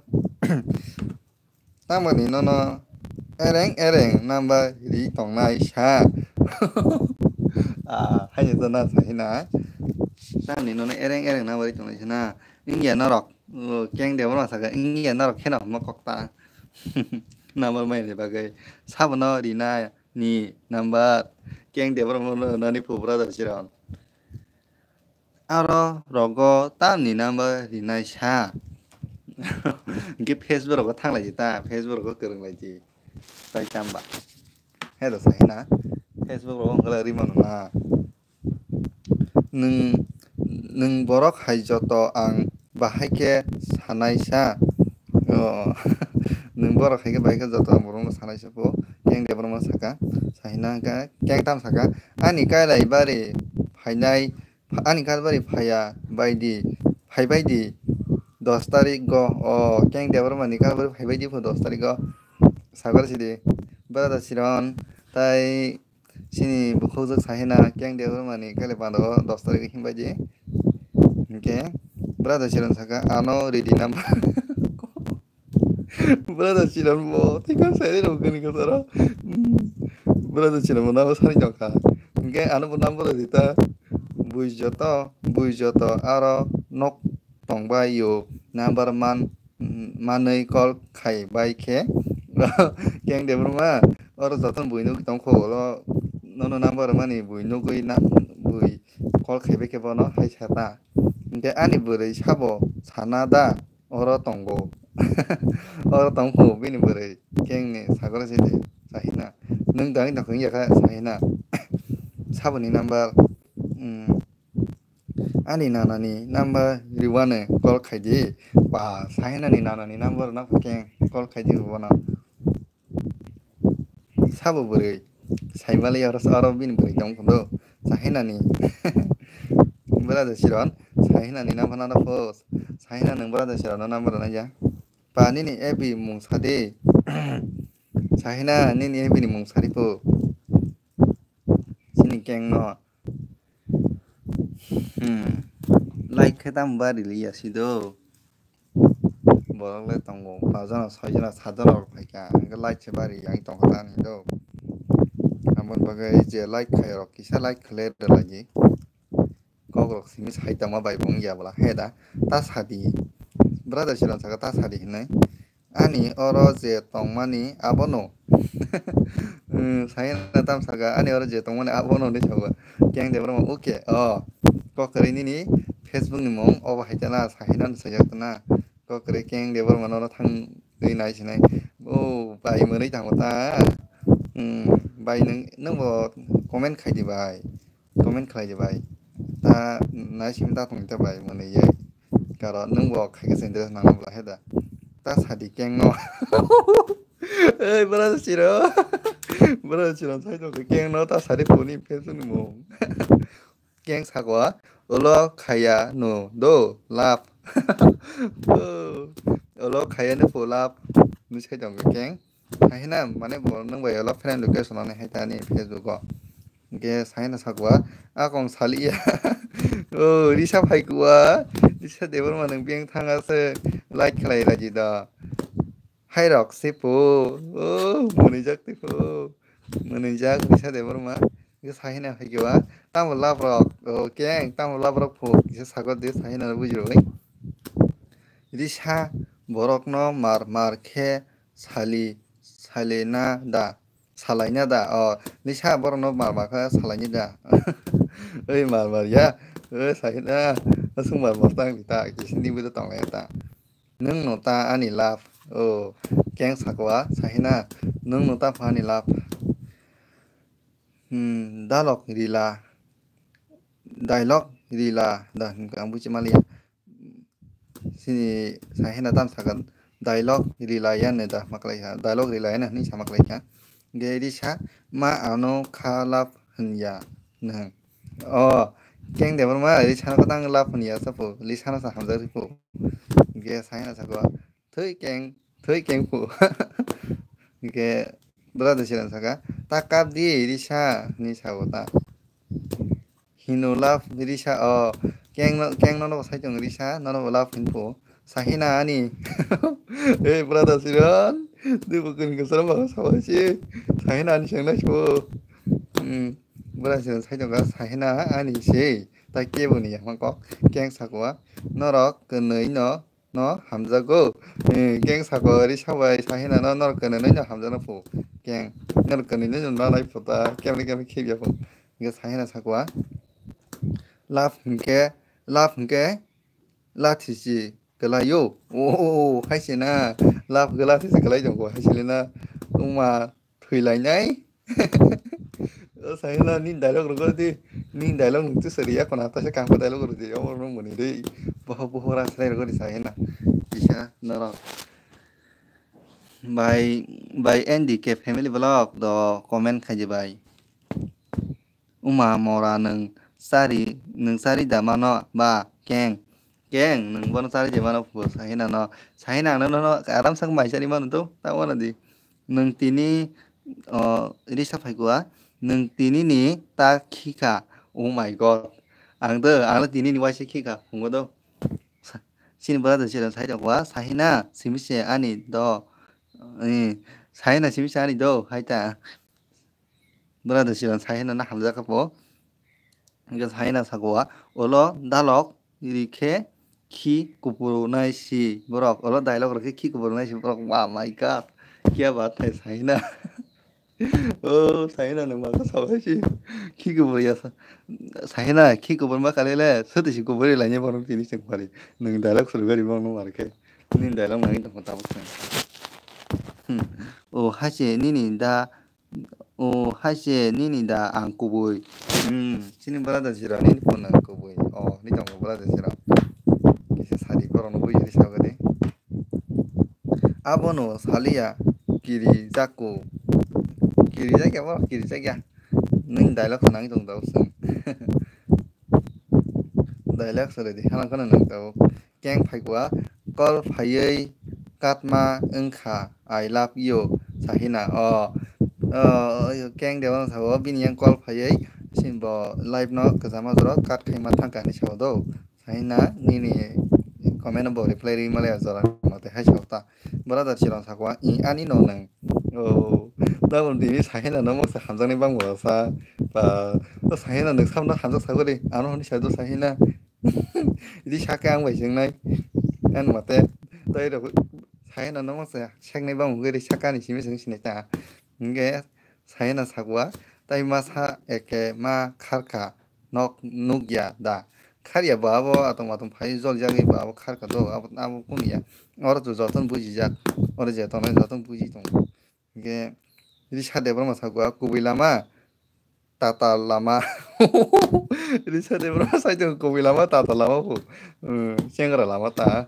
Tamoni nono ereng ereng number ri tongnai sa. Ah, haino to na sahi na. Tamoni nono ereng ereng number ri tongnai sa na. Wngya norok, oh, keng de bono saka, wngya norok kheno hwnma kok ta. Number mai ni bagwi. Sabono rina ni number. Keng de bono nani phu brother Chiron. Aro rogo tamni number rinai sa. Hwnkhe Facebook rogo thanglai di ta, Facebook rogo kwrwng lai di. Tai chamba. He do sai na. Facebook rogo hwnkhe lai rimano na. Nwng, nwng borok hai joto ang bahai khe sanai sa. O, nwng borok hai khe bahai khe joto ang borokno sanai sa pho. Keng de borokno saka. Sai na hwnkhe keng tam saka. Ani kailai bari phainai Pha-, ani kalbari phaiya baidi, phaibaidi dos tarik go, o, keng Debbarma ni kalbari phaibaidi pho dos tarik go. Sagar sidi, brother Chiron, tai sini bukhukjwk sahina keng Debbarma ni kale pando dos tarik himbaidi. Hingke, brother Chiron saka, ano ready number. Brother Chiron bo, tei kha sai rok gani kasaro. Brother Chiron bo nabo sari tongkha. Hingke ano bo number rita. Bui joto, bui joto aro nok tongbai yo number man, manwi call khai bai khe. Keng Debbarma, oro joto bui nugwi tongkho, olo nono number mani bui nugwi na, bui call khai bai khe bono hai sa ta. Hingke ani bwrwi sabo sana da. Oro tongo. Oro tongkho bini bwrwi kengni sagoro sidi sahina. Nwng dagwi nokhong yakha sahina. Saboni number, mm, ani nanani number riwano call khaidi. Ba, sahinani nanani number no keng call khaidi bono. Sabo bwrwi. Saimali oro, oro bini bwrwi tong phano. Sahinani. Brother Chiron. Sahinani nang phano post. Sahina nwng brother Chiron no number rwna ya. Pa nini F B mung sadi. Sahina nini F B ni mung sari po. chini keng no. Hmm. Like khe tamo bari liya si do. Borok le tongo, pajana, soijana, sajana rok phaikha, hwnkhe like se bari yang tongkha ta ani do. Aboni bagwi je like khairok kisa like khlai rwlai di. Kokrok simi sai tongma bai bo wngya bwla he da. Ta sadi. Brother Siron saka ta sadi hinwi. Ani oro je tongmani abono. Hmm, sai na tam saka ani oro je tongmani abono hinwi saka. Keng Debbarma okay. Oh. Kokrwi nini Facebook ni mung obo hai tana sai na sai jak tana. Kokrwi Keng Debbarma no thang twi nai sinai. Oh, bai mwnwi thango ta. Hmm, bai nwng nwng bo comment khai di bai. Comment khlai di bai. Ta nai simi ta tong ta bai mwnwi ye. Karon nwng bo khai khe sendres nang bla he da. Ta sadi keng no. Ei brother Siro. Brother Siro sai tong keng no ta sadi phone ni Facebook ni mung. Keng sakwa ulo khaya no do love. Oh, ulo khaya no po love. Ni sai tong keng. Sahina mane bo nwng bai ulo friend request no hai ta ni Facebook o. Hingke sahina sakwa akong saliya. Oh, Risa phaikwa. Risa Debbarma nwng biyang thanga se like khlai raji da. Hai rok se po. Oh, mwnijak te po. Mwnijak Risa Debbarma. Hingke sahina phaikwa. Tamo love rok. Oh, keng tamo love rok po. Kisa sakwa de sahina bujiroi. Risa borok no mar mar khe sali, sali na da. Salaina da, o, Lisa borokno mar mar khe salaini da. Oi mar mar ya, oi sai na, aswk mar mar tang ta, kisi ni bwtwi tong lai ta. Nwng no ta ani love, o, keng sakwa, sai na, nwng no ta pha ani love. Hmm, dalok rila, dialogue rila da, ang buchi maliya. Sini sahina tam sagan dialogue rila ya ne da maklai ha, dialogue rila ya ne hini sa maklai ha. Ge risa ma ano kha love hwnya nang. O keng de ma risa no tang love hwnya sa po, lisa no sa hamjak ri po. Ge sahina sa ko thoi keng, thoi keng po. Ge brother siran saka ta kap di risa ni sa ta. Hino love risa o keng no keng no no sai tong risa no no love hin po sahina ani. Ei brother siron dui bukun ko sara ma sa si sahina ani seng nai po. Hmm, brother siron sai tong sahina ani se ta ke bo ni ya kok keng sakwa norok kwnwi no no hamjago. Eh, keng sako ri sabai sahina no nor kene no hamjana po. Keng nor kene no na lai po ta kemri kemri khibya po. Ge sahina sakwa. Love hingke, love hingke, lathi si kelayo. O, o, o, hai se na. Love ge lathi si kelai jong ko hai se le na. Uma thwilainai. O sahila ni dialogue rwgwrdi, ni dialogue nungtwi sari ya khuna, taisa kangkha dialogue rwdi, omo rwng mani dei, bohok bohok rang salai rwgwrdi sahila. Kisa norok. Bai, bai N D K family vlog do comment khaidi bai. Uma mora nung sari, nung sari da mano ba keng. Keng, nung bono chari je mano phu, sahina no. Sahina no, no, no, aram sak mai chari mano to, ta mano di. Nung tini, o, risa phai kua, nung tini ni ta khika. Oh my God. Ang to, ang to tini ni waisa khika, hungo to. Sa-, sini brother sila sai da kua, sahina, simi se ani do. Eh, sahina simi se ani do, hai ta. Brother sila sahina na hamjak po. Hingke sahina sakwa, ulo dalok ri khe khi kupurunai si borok, ulo dialogue rw khe khi kupurunai si borok, oh my God, kya baat hai sahina. O sahina nwng ma khe sabai si khi kupur ya sa-, sahina khi kupur ma kale le, sote si kupur lai ni borok tini chwng pari, nwng dialogue suru gari borok no mar khe, nini dialogue nangni tongkha tabuk se. Hmm. O hai se nini da O hai se nini da ang kubui. Hmm, chini brother sira nini phone ang kubui. O, ni tongo brother sira. Kisa sadi borok no bui sadi sago de. Abono saliya kiri jakku. Kiri jakya bo, kiri jakya. Nini dialogue nang tong da usung. Dialogue sore di, hana kono nang tabo. Keng phaikwa call phaiwi katma wngkha, "I love you," sahina. O, o, keng de wng sao, bini yang call phaiwi Sin bo live no kwchama jora cut khaima thangkha hinwi sao do. Saina nini comment bo reply ri malaya jora mate hai sao ta. Brother Chiron sako, "I ani no nang." Oh, double dini Sahina no moksa hamjakni bangbo sa. Ba, to Sahina nang samno hamjak sagori, ano honi sadu Sahina. Idi saka ang bai jengnai. An mate, tai rok Sahina no moksa seknai bangbo gori sakani simi sing sinai ta. Hingke Sahina sakwa, tai masa eke ma kharka nok nukya da. Kharya bo abo atom atom phai joljagwi bo abo kharka do, abo, abo kunu ya. Oro to joton bujijak, oro je tongnai joton buji tongo. Hingke Risa Debbarma sakwa, kubui lama, tata lama. Risa Debbarma sai tongo, kubui lama, tata lama bo. Hmm, chengra lama ta.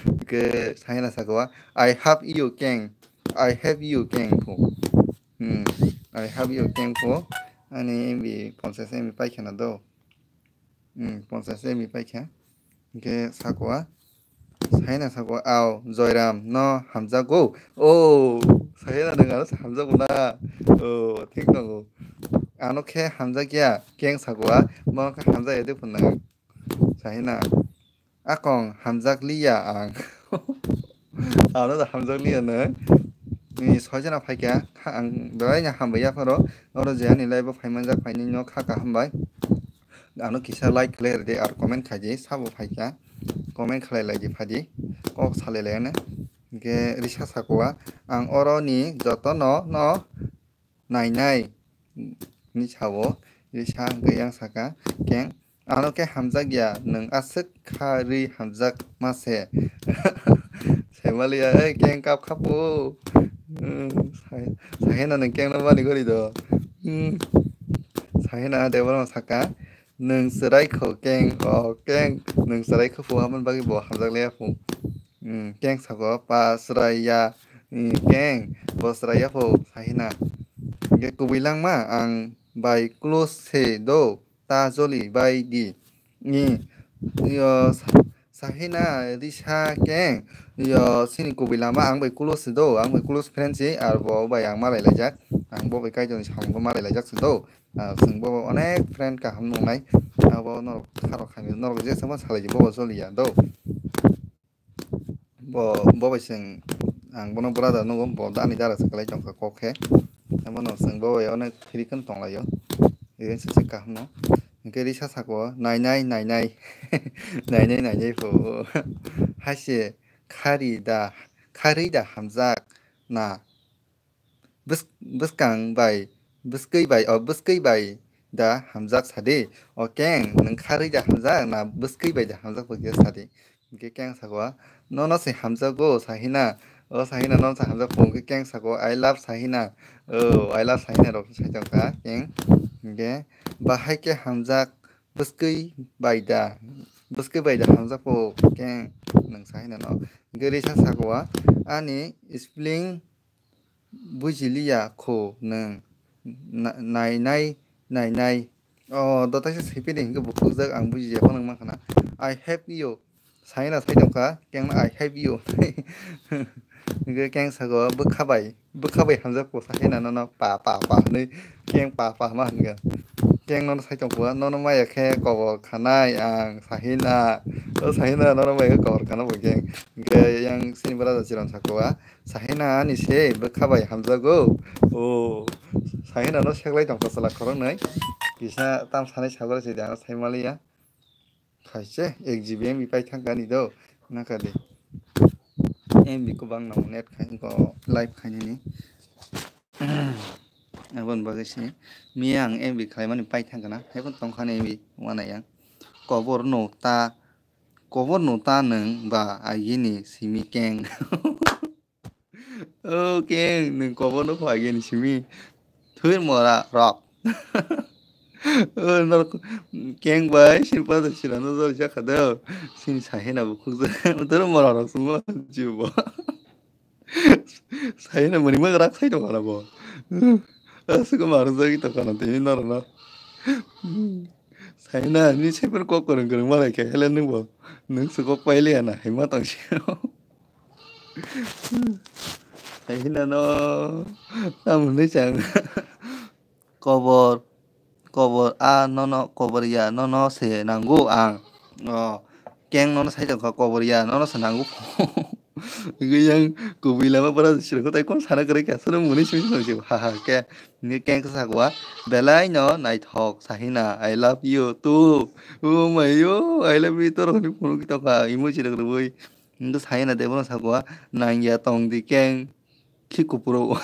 Hingke Sahina sakwa, "I have you keng, I have you keng bo." Hmm, I have you keng bo. Ani M B, ponchas M B paikha na do. Hmm, ponchas M B paikha. Hingke sakwa, Sahina sakwa, "Ao, Joyram, no hamjago?" Oh, Sahina nang ano hamjago na? Oh, thik tongo. Ano khe hamjakya, keng sakwa, bono khe hamjakya de phunang. Sahina, "Akong hamjakliya ang." Ano da hamjakliya nang. Ni soijana phaikha, kha ang belai no hambai yapharo. Oro je ani live o phaimanjak phainai no kha kaham bai. Ano kisa like khlai rwdi ar comment khaidi, sabo phaikha. Comment khlai laidi phadi. Kok salai lai ano. Hingke Risa sakwa, "Ang oro ni joto no, no nainai," ni sao. Risa hingke yang saka, "Keng, ano khe hamjakya, nwng aswk kha rwi hamjak ma se." Saimaliya, "Ei, keng kap khapo." Hmm, sai-, Sahina nwng keng no mani gori do. Hmm. Sahina Debbarma saka, "Nwng chwrai kho keng, o keng, nwng chwrai kho phu," aboni bagwi bo hamjakliya phu. Hmm, keng sako, "Pa chwrai ya, hmm, keng, bo chwrai ya phu," Sahina. Hingke kubui langma ang bai close se do, ta joli bai di. Ni, yo, Sa-, Sahina Risa keng, yo, sini kubui lama ang bai close se do, ang bai close friend se, ar bo bai ang malai laijak, ang bo bai Kaitorni samung bo malai laijak se do. Ah, chwng bo onek friend kaham nungnai. Abo norok kharok khamya, norok je sama salai bo joliya do. Bo, bo bai chwng, ang bono brother nugo, bo ani dara se kwlai tongkha kok khe. Abono chwng bo bai onek phiri kheno tonglaio. Even se kaham no. Hingke Risa sako, "Nainai, nainai." Nainai, nainai pho. Haise khari da, khari da hamjak na. Bwsk-, bwskang bai, bwskwi bai, o bwskwi bai da hamjak sadi. O keng, nwng kharwi da hamjak na bwskwi bai da hamjak bo khe sadi. Hingke keng sako, "Nono se hamjago, Sahina." O Sahina, "Nono se hamjak," hingke keng sako, "I love Sahina." O, "I love Sahina" rok sai tongkha keng. Hingke bahai khe hamjak bwskwi bai da, bwskwi bai da hamjak bo keng nwng Sahina no. Hingke Risa sako, "Ani spelling bujiliya kho nwng, na-, nainai, nainai." O, dotaisa saiphidi hingke bukhukjak ang bujiya phano wngma khana. "I have you." Saina sai tongkha, kengno "I have you." Hingke keng sago, "Bwkha bai, bwkha bai hamjak kho Sahina nono pa, pa, pa," hinui keng pa, pa ma hingkha. Keng nono sai tongkha, "Nono maya khe kobor khanai ang Sahina." O Sahina nono maya khe kobor khana bo keng. Hingke yang sini brother Chiron sakha, "Sahina ani se bwkha bai hamjago." O, Sahina no seklai tongkha chwla khoroknwi. Kisa tam sanai sagor se de ano sai maliya. Khaise ek G B M B pai thangkha ani do. Nakadi. M B kwbang nang net khai ko live khainani. Aboni bagwi se miya ang M B khlaimani pai thangkha na. Haikhe tongkha ni M B wana yang. Kobor no ta, kobor no ta nwng ba agini simi keng. O keng, nwng kobor no pha agini simi. Thwir mora rok. O norok keng bai, sini pada sira no jor jakha do. Sini Sahina bo khukjak. Thwir mora rok sungma jibo. Sahina mani ma rak sai tongkha na bo. Aswk ma rwjagwi tongkha na tini norok no. Sahina ni seper kok kwrwng kwrwng malai khe hele nwng bo. Nwng se kok pailiya na hai ma tong si. Sahina no tamo hinwi chang. Kobor. kobor a nono, kobor ya nono se nango ang. O, keng nono sai tongkha, kobor ya nono se nango. Hwnkhe yang kubui lama bwrajak sirokho tai kono sana kwrwi kha, sono mwnwi simi simi se ha ha khe. Hwnkhe keng khe sakwa, "Belai no naithok Sahina, I love you too." O mai yo, I love you too rokni phunuk tongkha, emoji rok rwui. Hwnkhe Sahina Debbarma sakwa, "Nangya tong di keng, khi kupuro."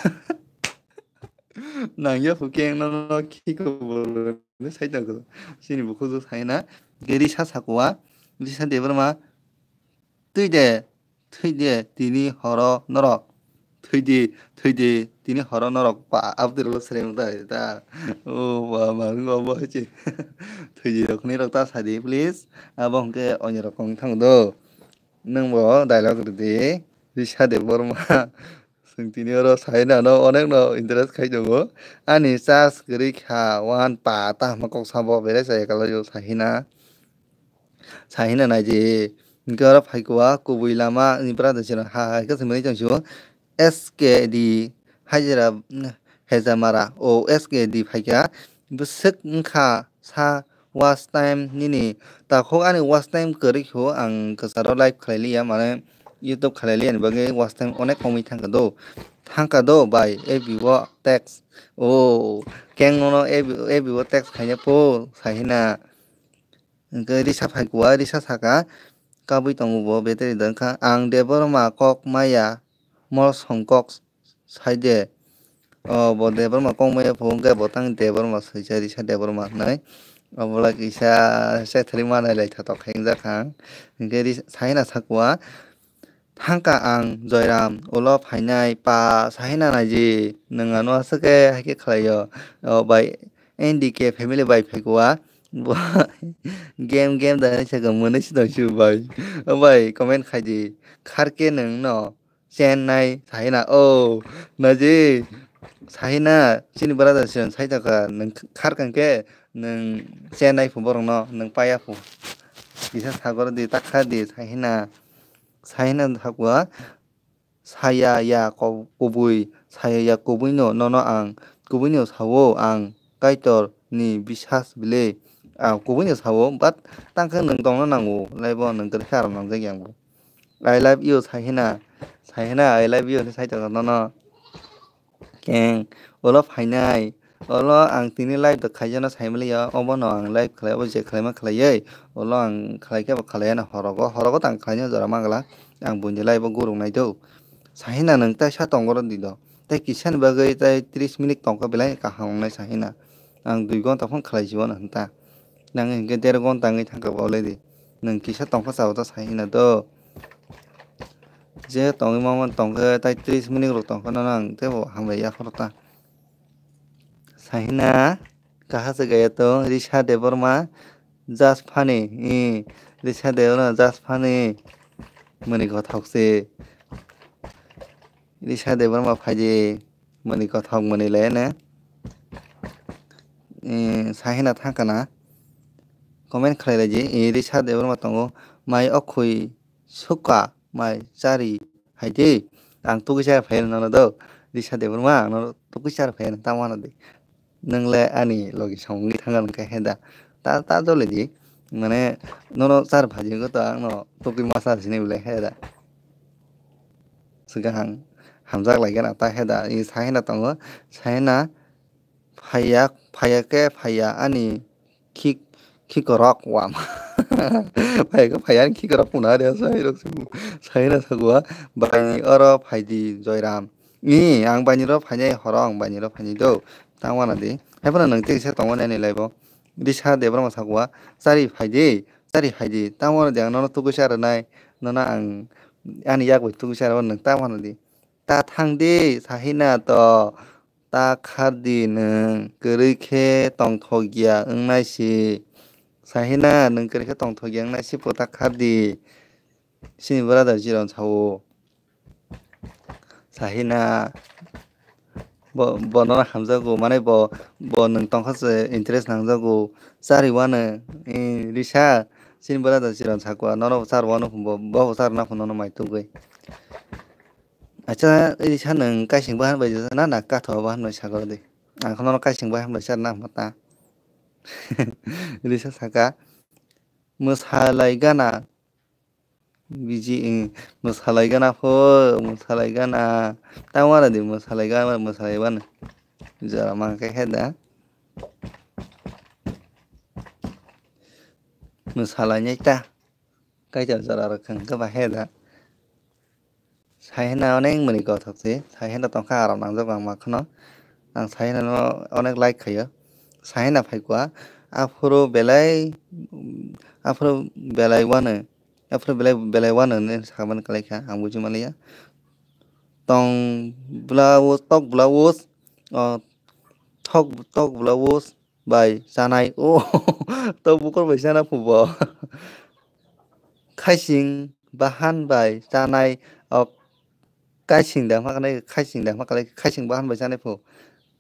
Nangya phu keng nono khi kupuro. Sai tongkha. Chini bukhuk Sahina. Hwnkhe Risa sakwa, Risa Debbarma, "Twi de, thwi de, tini horo norok. Thwi di, thwi di, tini horo norok." Pa, abdurlo sreng da, da. O, ba, ma, ngo, bo, chi. Thwi di rok, ni rok ta sa di, please. Abo hwnkhe onyo rok wng thang do. Nwng bo dialogue rw di. Risa Debbarma. Chwng tini oro Sahina no onek no interest khai tongo. Ani charge kwrwi kha, wan pa, ta hama kok sabo, belai chaya kalaio Sahina. Sahina naidi, hwnkhe oro phaikwa kubui lama ni brother chwng ha hai khe swmani tong sio. S K D Hajira, Hejamara, o S K D phaikha, bwswk wngkha sa watch time nini, takhuk ani watch time kwrwi kho ang kwcharo live khlai liya, mane YouTube khlai liya ni bagwi watch time onek komwi thangkha do, thangkha do bai, F B o text, o keng nono F B, F B o text khaina po, Sahina. Hwnkhe Risa phaikwa, Risa saka, kabui tongo bo battery da wngkha. Ang Debbarma kok maya, mol songkok sai de. O bo Debbarma kok maya pho, hwnkhe bo tang Debbarma swijak, Risa Debbarma hwnwi. Obo lai kisa sethari manai lai thatok khe wngjak kha. Hwnkhe Risa, Sahina sakwa, "Thangkha ang Joyram, ulo phainai pa Sahina naidi, nwng ano aswk khe hai khe khlaio, o bai N D K family bai phaikwa." Bo game game da hinwi sakha, mwnwi se tong sio bai. O bai comment khai di, "Kharkhe nwng no Chennai Sahina o naidi, Sahina chini brother se sai tongkha, nwng kharkha khe nwng Chennai phu borok no, nwng paya phu." Kisa sagor di, takha di Sahina. Sahina sakwa, "Saya ya ko-, kubui, saya ya kubui no, nono ang kubui no sao ang Kaitor ni bisas bile." Ang kubui no sao, but tang khe nwng tongna nango, laibo nwng kwrwi khe aro nangjak yang bo. "I love you, Sahina." Sahina, "I love you," hinwi sai tongkha nono. Keng, ulo phainai. Ulo ang tini live da khaijano saimaliya, obono ang live khlai, obo je khlaima khlaiwi. Ulo ang khlai khe bo khlaiya na horogo, horogo tang khlaina jora mangla. Ang buini live o gurung nai do. Sahina nwng tai sa tongoro di do. Tai kisa ni bagwi tai tris minute tongkha belai kaham wngnai Sahina. Ang dui gonta phone khlai jibo na hinta. Nang hinkhe der gonta wngwi thangkha bo already. Nwng kisa tongkha chao ta Sahina do. Je tongwi mama tongkhe tai tris minute rok tongkhe nono ang teibo hambai yapharo ta. Sahina kaha se gaya tong, Risa Debbarma just funny, i, Risa Debbarma just funny, mani kothok se, Risa Debbarma phaidi, mani kothok mani le ne, i, Sahina thangkana, comment khlai laidi, i, Risa Debbarma tongo, mai okhoi, Suka mai chari hai di. Ang tugui chari phai nono do. Risa Debbarma, ang nono tugui chari phai tamo ano di. Nwng le ani logi samung wngwi thangkha nang khe heda. Ta, ta jole di. Mane nono chari phai jingkhe to ang no tugui ma chari sini bole heda. Swkang hamjak lai gana ta heda. I Sahina tongo. Sahina phaiya, phaiya khe phaiya ani khik-, khikorok wama. Phaiya khe phaiya ani khikorok muna de sai rok se. Sai na sakwa, "Bai oro phai di Joyram." "Ni, ang bai ni ro phainai horo, ang bai ni ro phainai do." Tamo na di. Hai phano nwng tei se tongo nai nai lai bo. Risa Debbarma sakwa, "Chari phai di, chari phai di. Tamo na di ang nono tugui sa rwnai. Nono ang ani yak bai tugui sa rw nwng tamo na di." Ta thang di, Sahina to. Ta khar di nwng, kwrwi khe tongthok ya wngnai si. Sahina, nwng kwrwi khe tongthok ya wngnai si, pota khar di. Chini brother Chiron sao. Sahina, bo, bo nono hamjago, mane bo, bo nwng tongkha se interest nangjago. Chari wano, eh, Risa, chini brother Chiron sakwa, nono char wano phunbo, bo char na phun nono mai tugwi. Acha, Risa nwng kaising bahan bai jasa na, na katho bahan bai sagor di. Ang kheno kaising bahan bai char na hwnba ta. Risa saka, "Mwsalai gana." Biji, eh, "Mwsalai gana pho, mwsalai gana." Tamo ano di mwsalai gana, mwsalai bana. Jora mang khe he da. Mwsalai nai ta. Kaitor jora rok khe hwnkhe ba he da. Sahina onek mani kothok se, Sahina tongkha aram nangjak bangma kheno. Ang Sahina no onek like khaio. Sahina phaikwa, aphuru belai, aphuru belai wano, aphuru belai, belai wano hinwi samani kwlaikha, ang buji manliya. Tong blouse, tok blouse, o, thok, tok blouse bai chanai, o, tok bukur bai chana phubo. Khaising bahan bai chanai, o, khaising da hwnba khe, khaising da hwnba khe, khaising bahan bai chanai phu.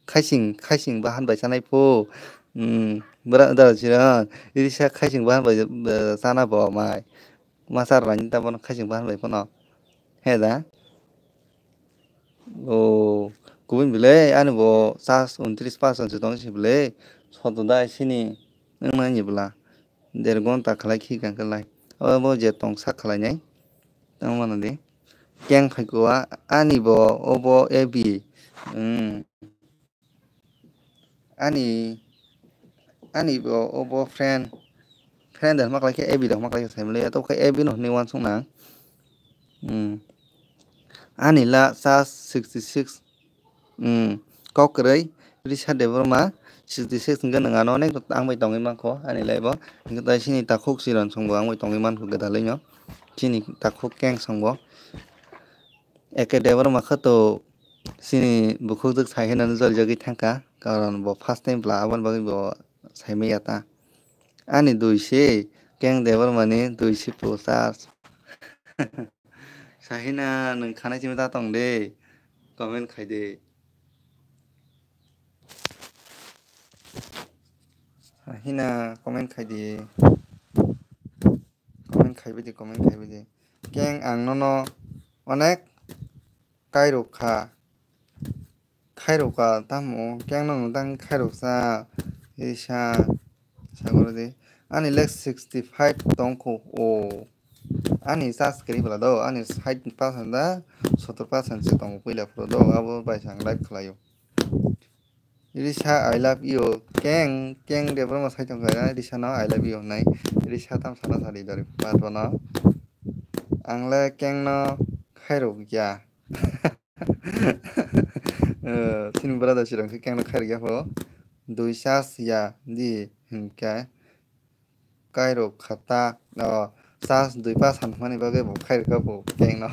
Khaising, khaising bahan bai chanai phu. Hmm, bwra da chira, irisa khaising bahan bai, eh, chana bo mai. Masa rani ta bono khaising bahan bai phano. He da? O, kubun bwle, ani bo charge untris percent se tong si bwle. Soto da sini, wng nai ni bwla. Der gonta khlai khi kang khe lai. Abo je tong sak khlai nai. Tamo mano di. Keng phai ko a-, ani bo, obo A B. Hmm. Ani, ani bo, obo friend. Friend da hwnba khlai khe A B da hwnba khlai khe sai mali. Abo khe A B no hwnwi uansuk nang. Hmm. Ani la charge sixty six. Hmm. Kok kwrwi Risa Debbarma sixty six hwnkhe nwng ano onek ang bai tongwi mankho ani life o. Hwnkhe tai sini takhuk Chiron song bo ang bai tongwi mankho gwdalwi no. Chini takhuk Keng song bo. Eke Debbarma khe to chini bukhuk jwk sai hinani jolijagwi thangkha, karon bo first time bwla aboni bagwi bo saimaya ta. Ani dui se, Keng Debbarma ni dui se pho charge. Sahina nwng khanai simi ta tong de, comment khai de. Sahina comment khai de. Comment khai bidi, comment khai bidi. Keng ang nono onek kairok kha. Khairok kha tamo, keng no nwng tang khairok sa, Risa, sagoro di. Ani lek sixty five tongkho o. Ani charge kwrwi bwla do, ani sait percent da, sotor percent se tongo puila phuru do, abo bai sang live khlaio. Risa, I love you. Keng, Keng Debbarma sai tongkha, Risa no I love you hwnwi. Risa tam sana sadi dori, patwano. Ang le Keng no khairok ya. Eh, chini brother chirang khe Keng no khairok ya pho. Dui charge ya di hinkhe. Kairok khata, o, charge dui percent hwnmani bagwi bo khairok bo Keng no.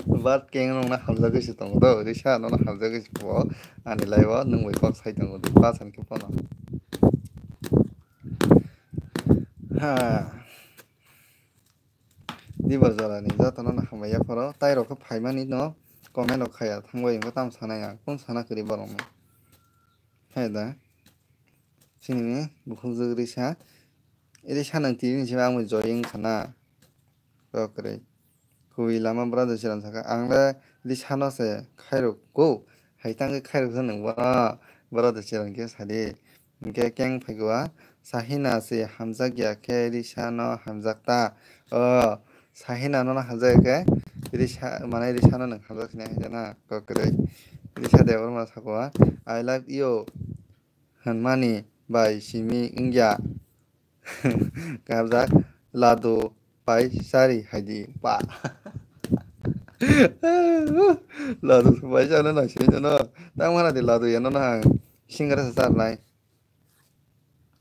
But Keng no na hamjagwi se tongo do, Risa no na hamjagwi se bo ani live o nwng bai kok sai tongo dui percent khe phano. Ha. Dibar jora ni joto no na hambai ya phoro, tai rok khe phaimani no comment rok khaya thangbai wngkha tamo sanai ang, kung sana kwrwi borok no. Hai da. Chini bukhukjwk Risa. Risa nang tini simi ang join khana. Kok kwrwi. Kubui lama brother chwrang saka. Ang le Risa no se khairok go. Hai tang khe khairok se nang bono. Brother chwrang khe sadi. Hingke keng phaikwa. Sahina se hamjak ya khe Risa no hamjak ta. O. Sahina no hamjak ya khe Risa, mane Risa no nang hamjak sinai hai na. Kok kwrwi. Risa Debbarma sakwa. I love you. Hwnmani bai simi wngya. Kabjak ladu pai sari haidi ba. Ladu pai sano nang simi no. Tang mana di ladu ya no nang. Singara sa sarnai.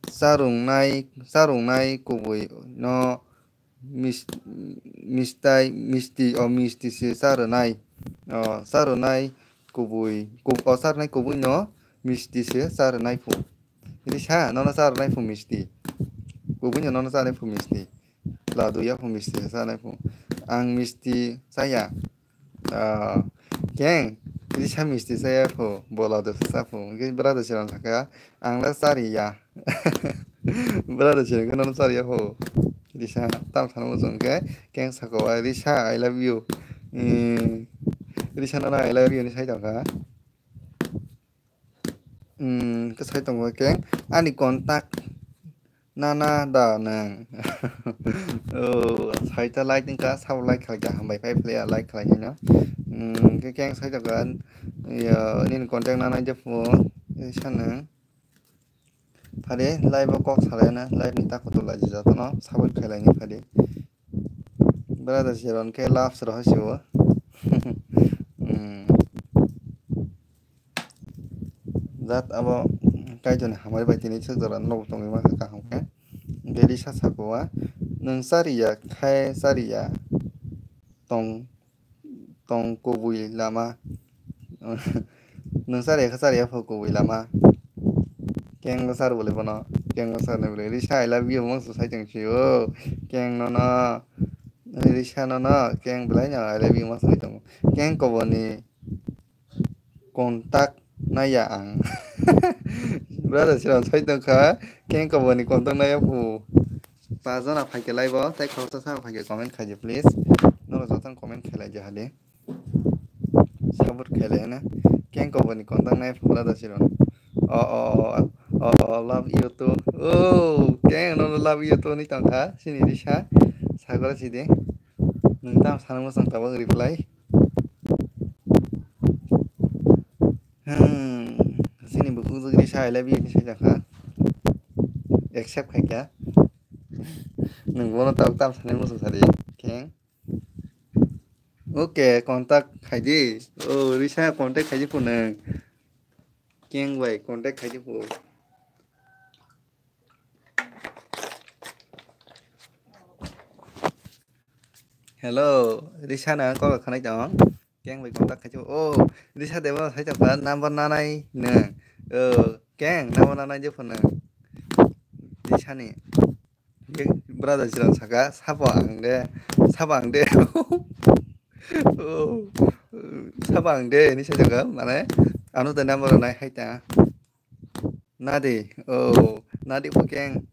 Sarungnai, sarungnai kubui no mis-, mistai, misti, o misti se cha rwnai. O cha rwnai kubui, kub-, o cha rwnai kubui no misti se cha rwnai phu. Risa, nono cha rwnai phu misti. Kubui no nono cha rwnai phu misti. Ladu ya phu misti se cha rwnai phu. Ang misti chaya. Ah, keng, Risa misti saya pho, bola do sa pho. Hingke brother chwrang sakha, ang la chari ya. Brother chwrang khe nono chari ya pho. Risa tam sana mo jong khe, keng sako, "Risa, I love you." Hmm, Risa nono I love you ni sai tongkha. Hmm, khe sai tongo khe ani contact nana da nang. Oh, sai ta like ningka, sabo like khalai kha, hambai phai phle like khalai nino. Hmm, khe keng sai tongo, ya, nini contact nana je pho, eh, sanang. Phari live o kok salai na, live ni ta kutu lai jija tono, support khailai ni phari. Brother Chiron khe love sero hai siwo. Hmm. Jat abo Kaitor ni hamari bai tini swk jora nog tongwi mankha kaham khe. Geri sa sakowa, nwng chariya khai chariya tong, tong kubui lama. Nwng chariya kha chariya pho kubui lama. Keng lo sar bole bono, keng lo sar ni bole. Risa I love you mangso sai tong si o. Keng no no. Risa no no, keng belai no I love you mangso sai tongo. Keng koboni contact naya ang. Brother Chiron sai tong kha, keng koboni contact naya phu. Pajana phaikhe live o, tei khoroksa sa phaikhe comment khaidi please. Noro jotono comment khailai di hadi. Support khailai na. Keng koboni contact naya phu brother Chiron. O o o o o love you too. Oh, keng no love you too ni tong kha, sini risa. Sagora sidi. Nwng tam sana mwsang tabuk reply. Hmm, sini bukhuk jagri sa I love you ni sai jakha. Accept khai kha. Nwng bono tabuk tam sana mwsang sari. Keng. Okay, contact khaidi. Oh, risa contact khaidi phone nwng. Keng bai contact khaidi phone. Hello, Risa na call khanai tong. Keng bai contact khai. Oh, Risa debo sai tong number nanai nang. Oh, keng number nanai je phone. Risa ni. Brother Chiron saka, sabo ang de, sabo ang de. Oh, sabo ang de, ni sai tong mane, ano de number nai hai ta. Nadi, oh, nadi bo keng.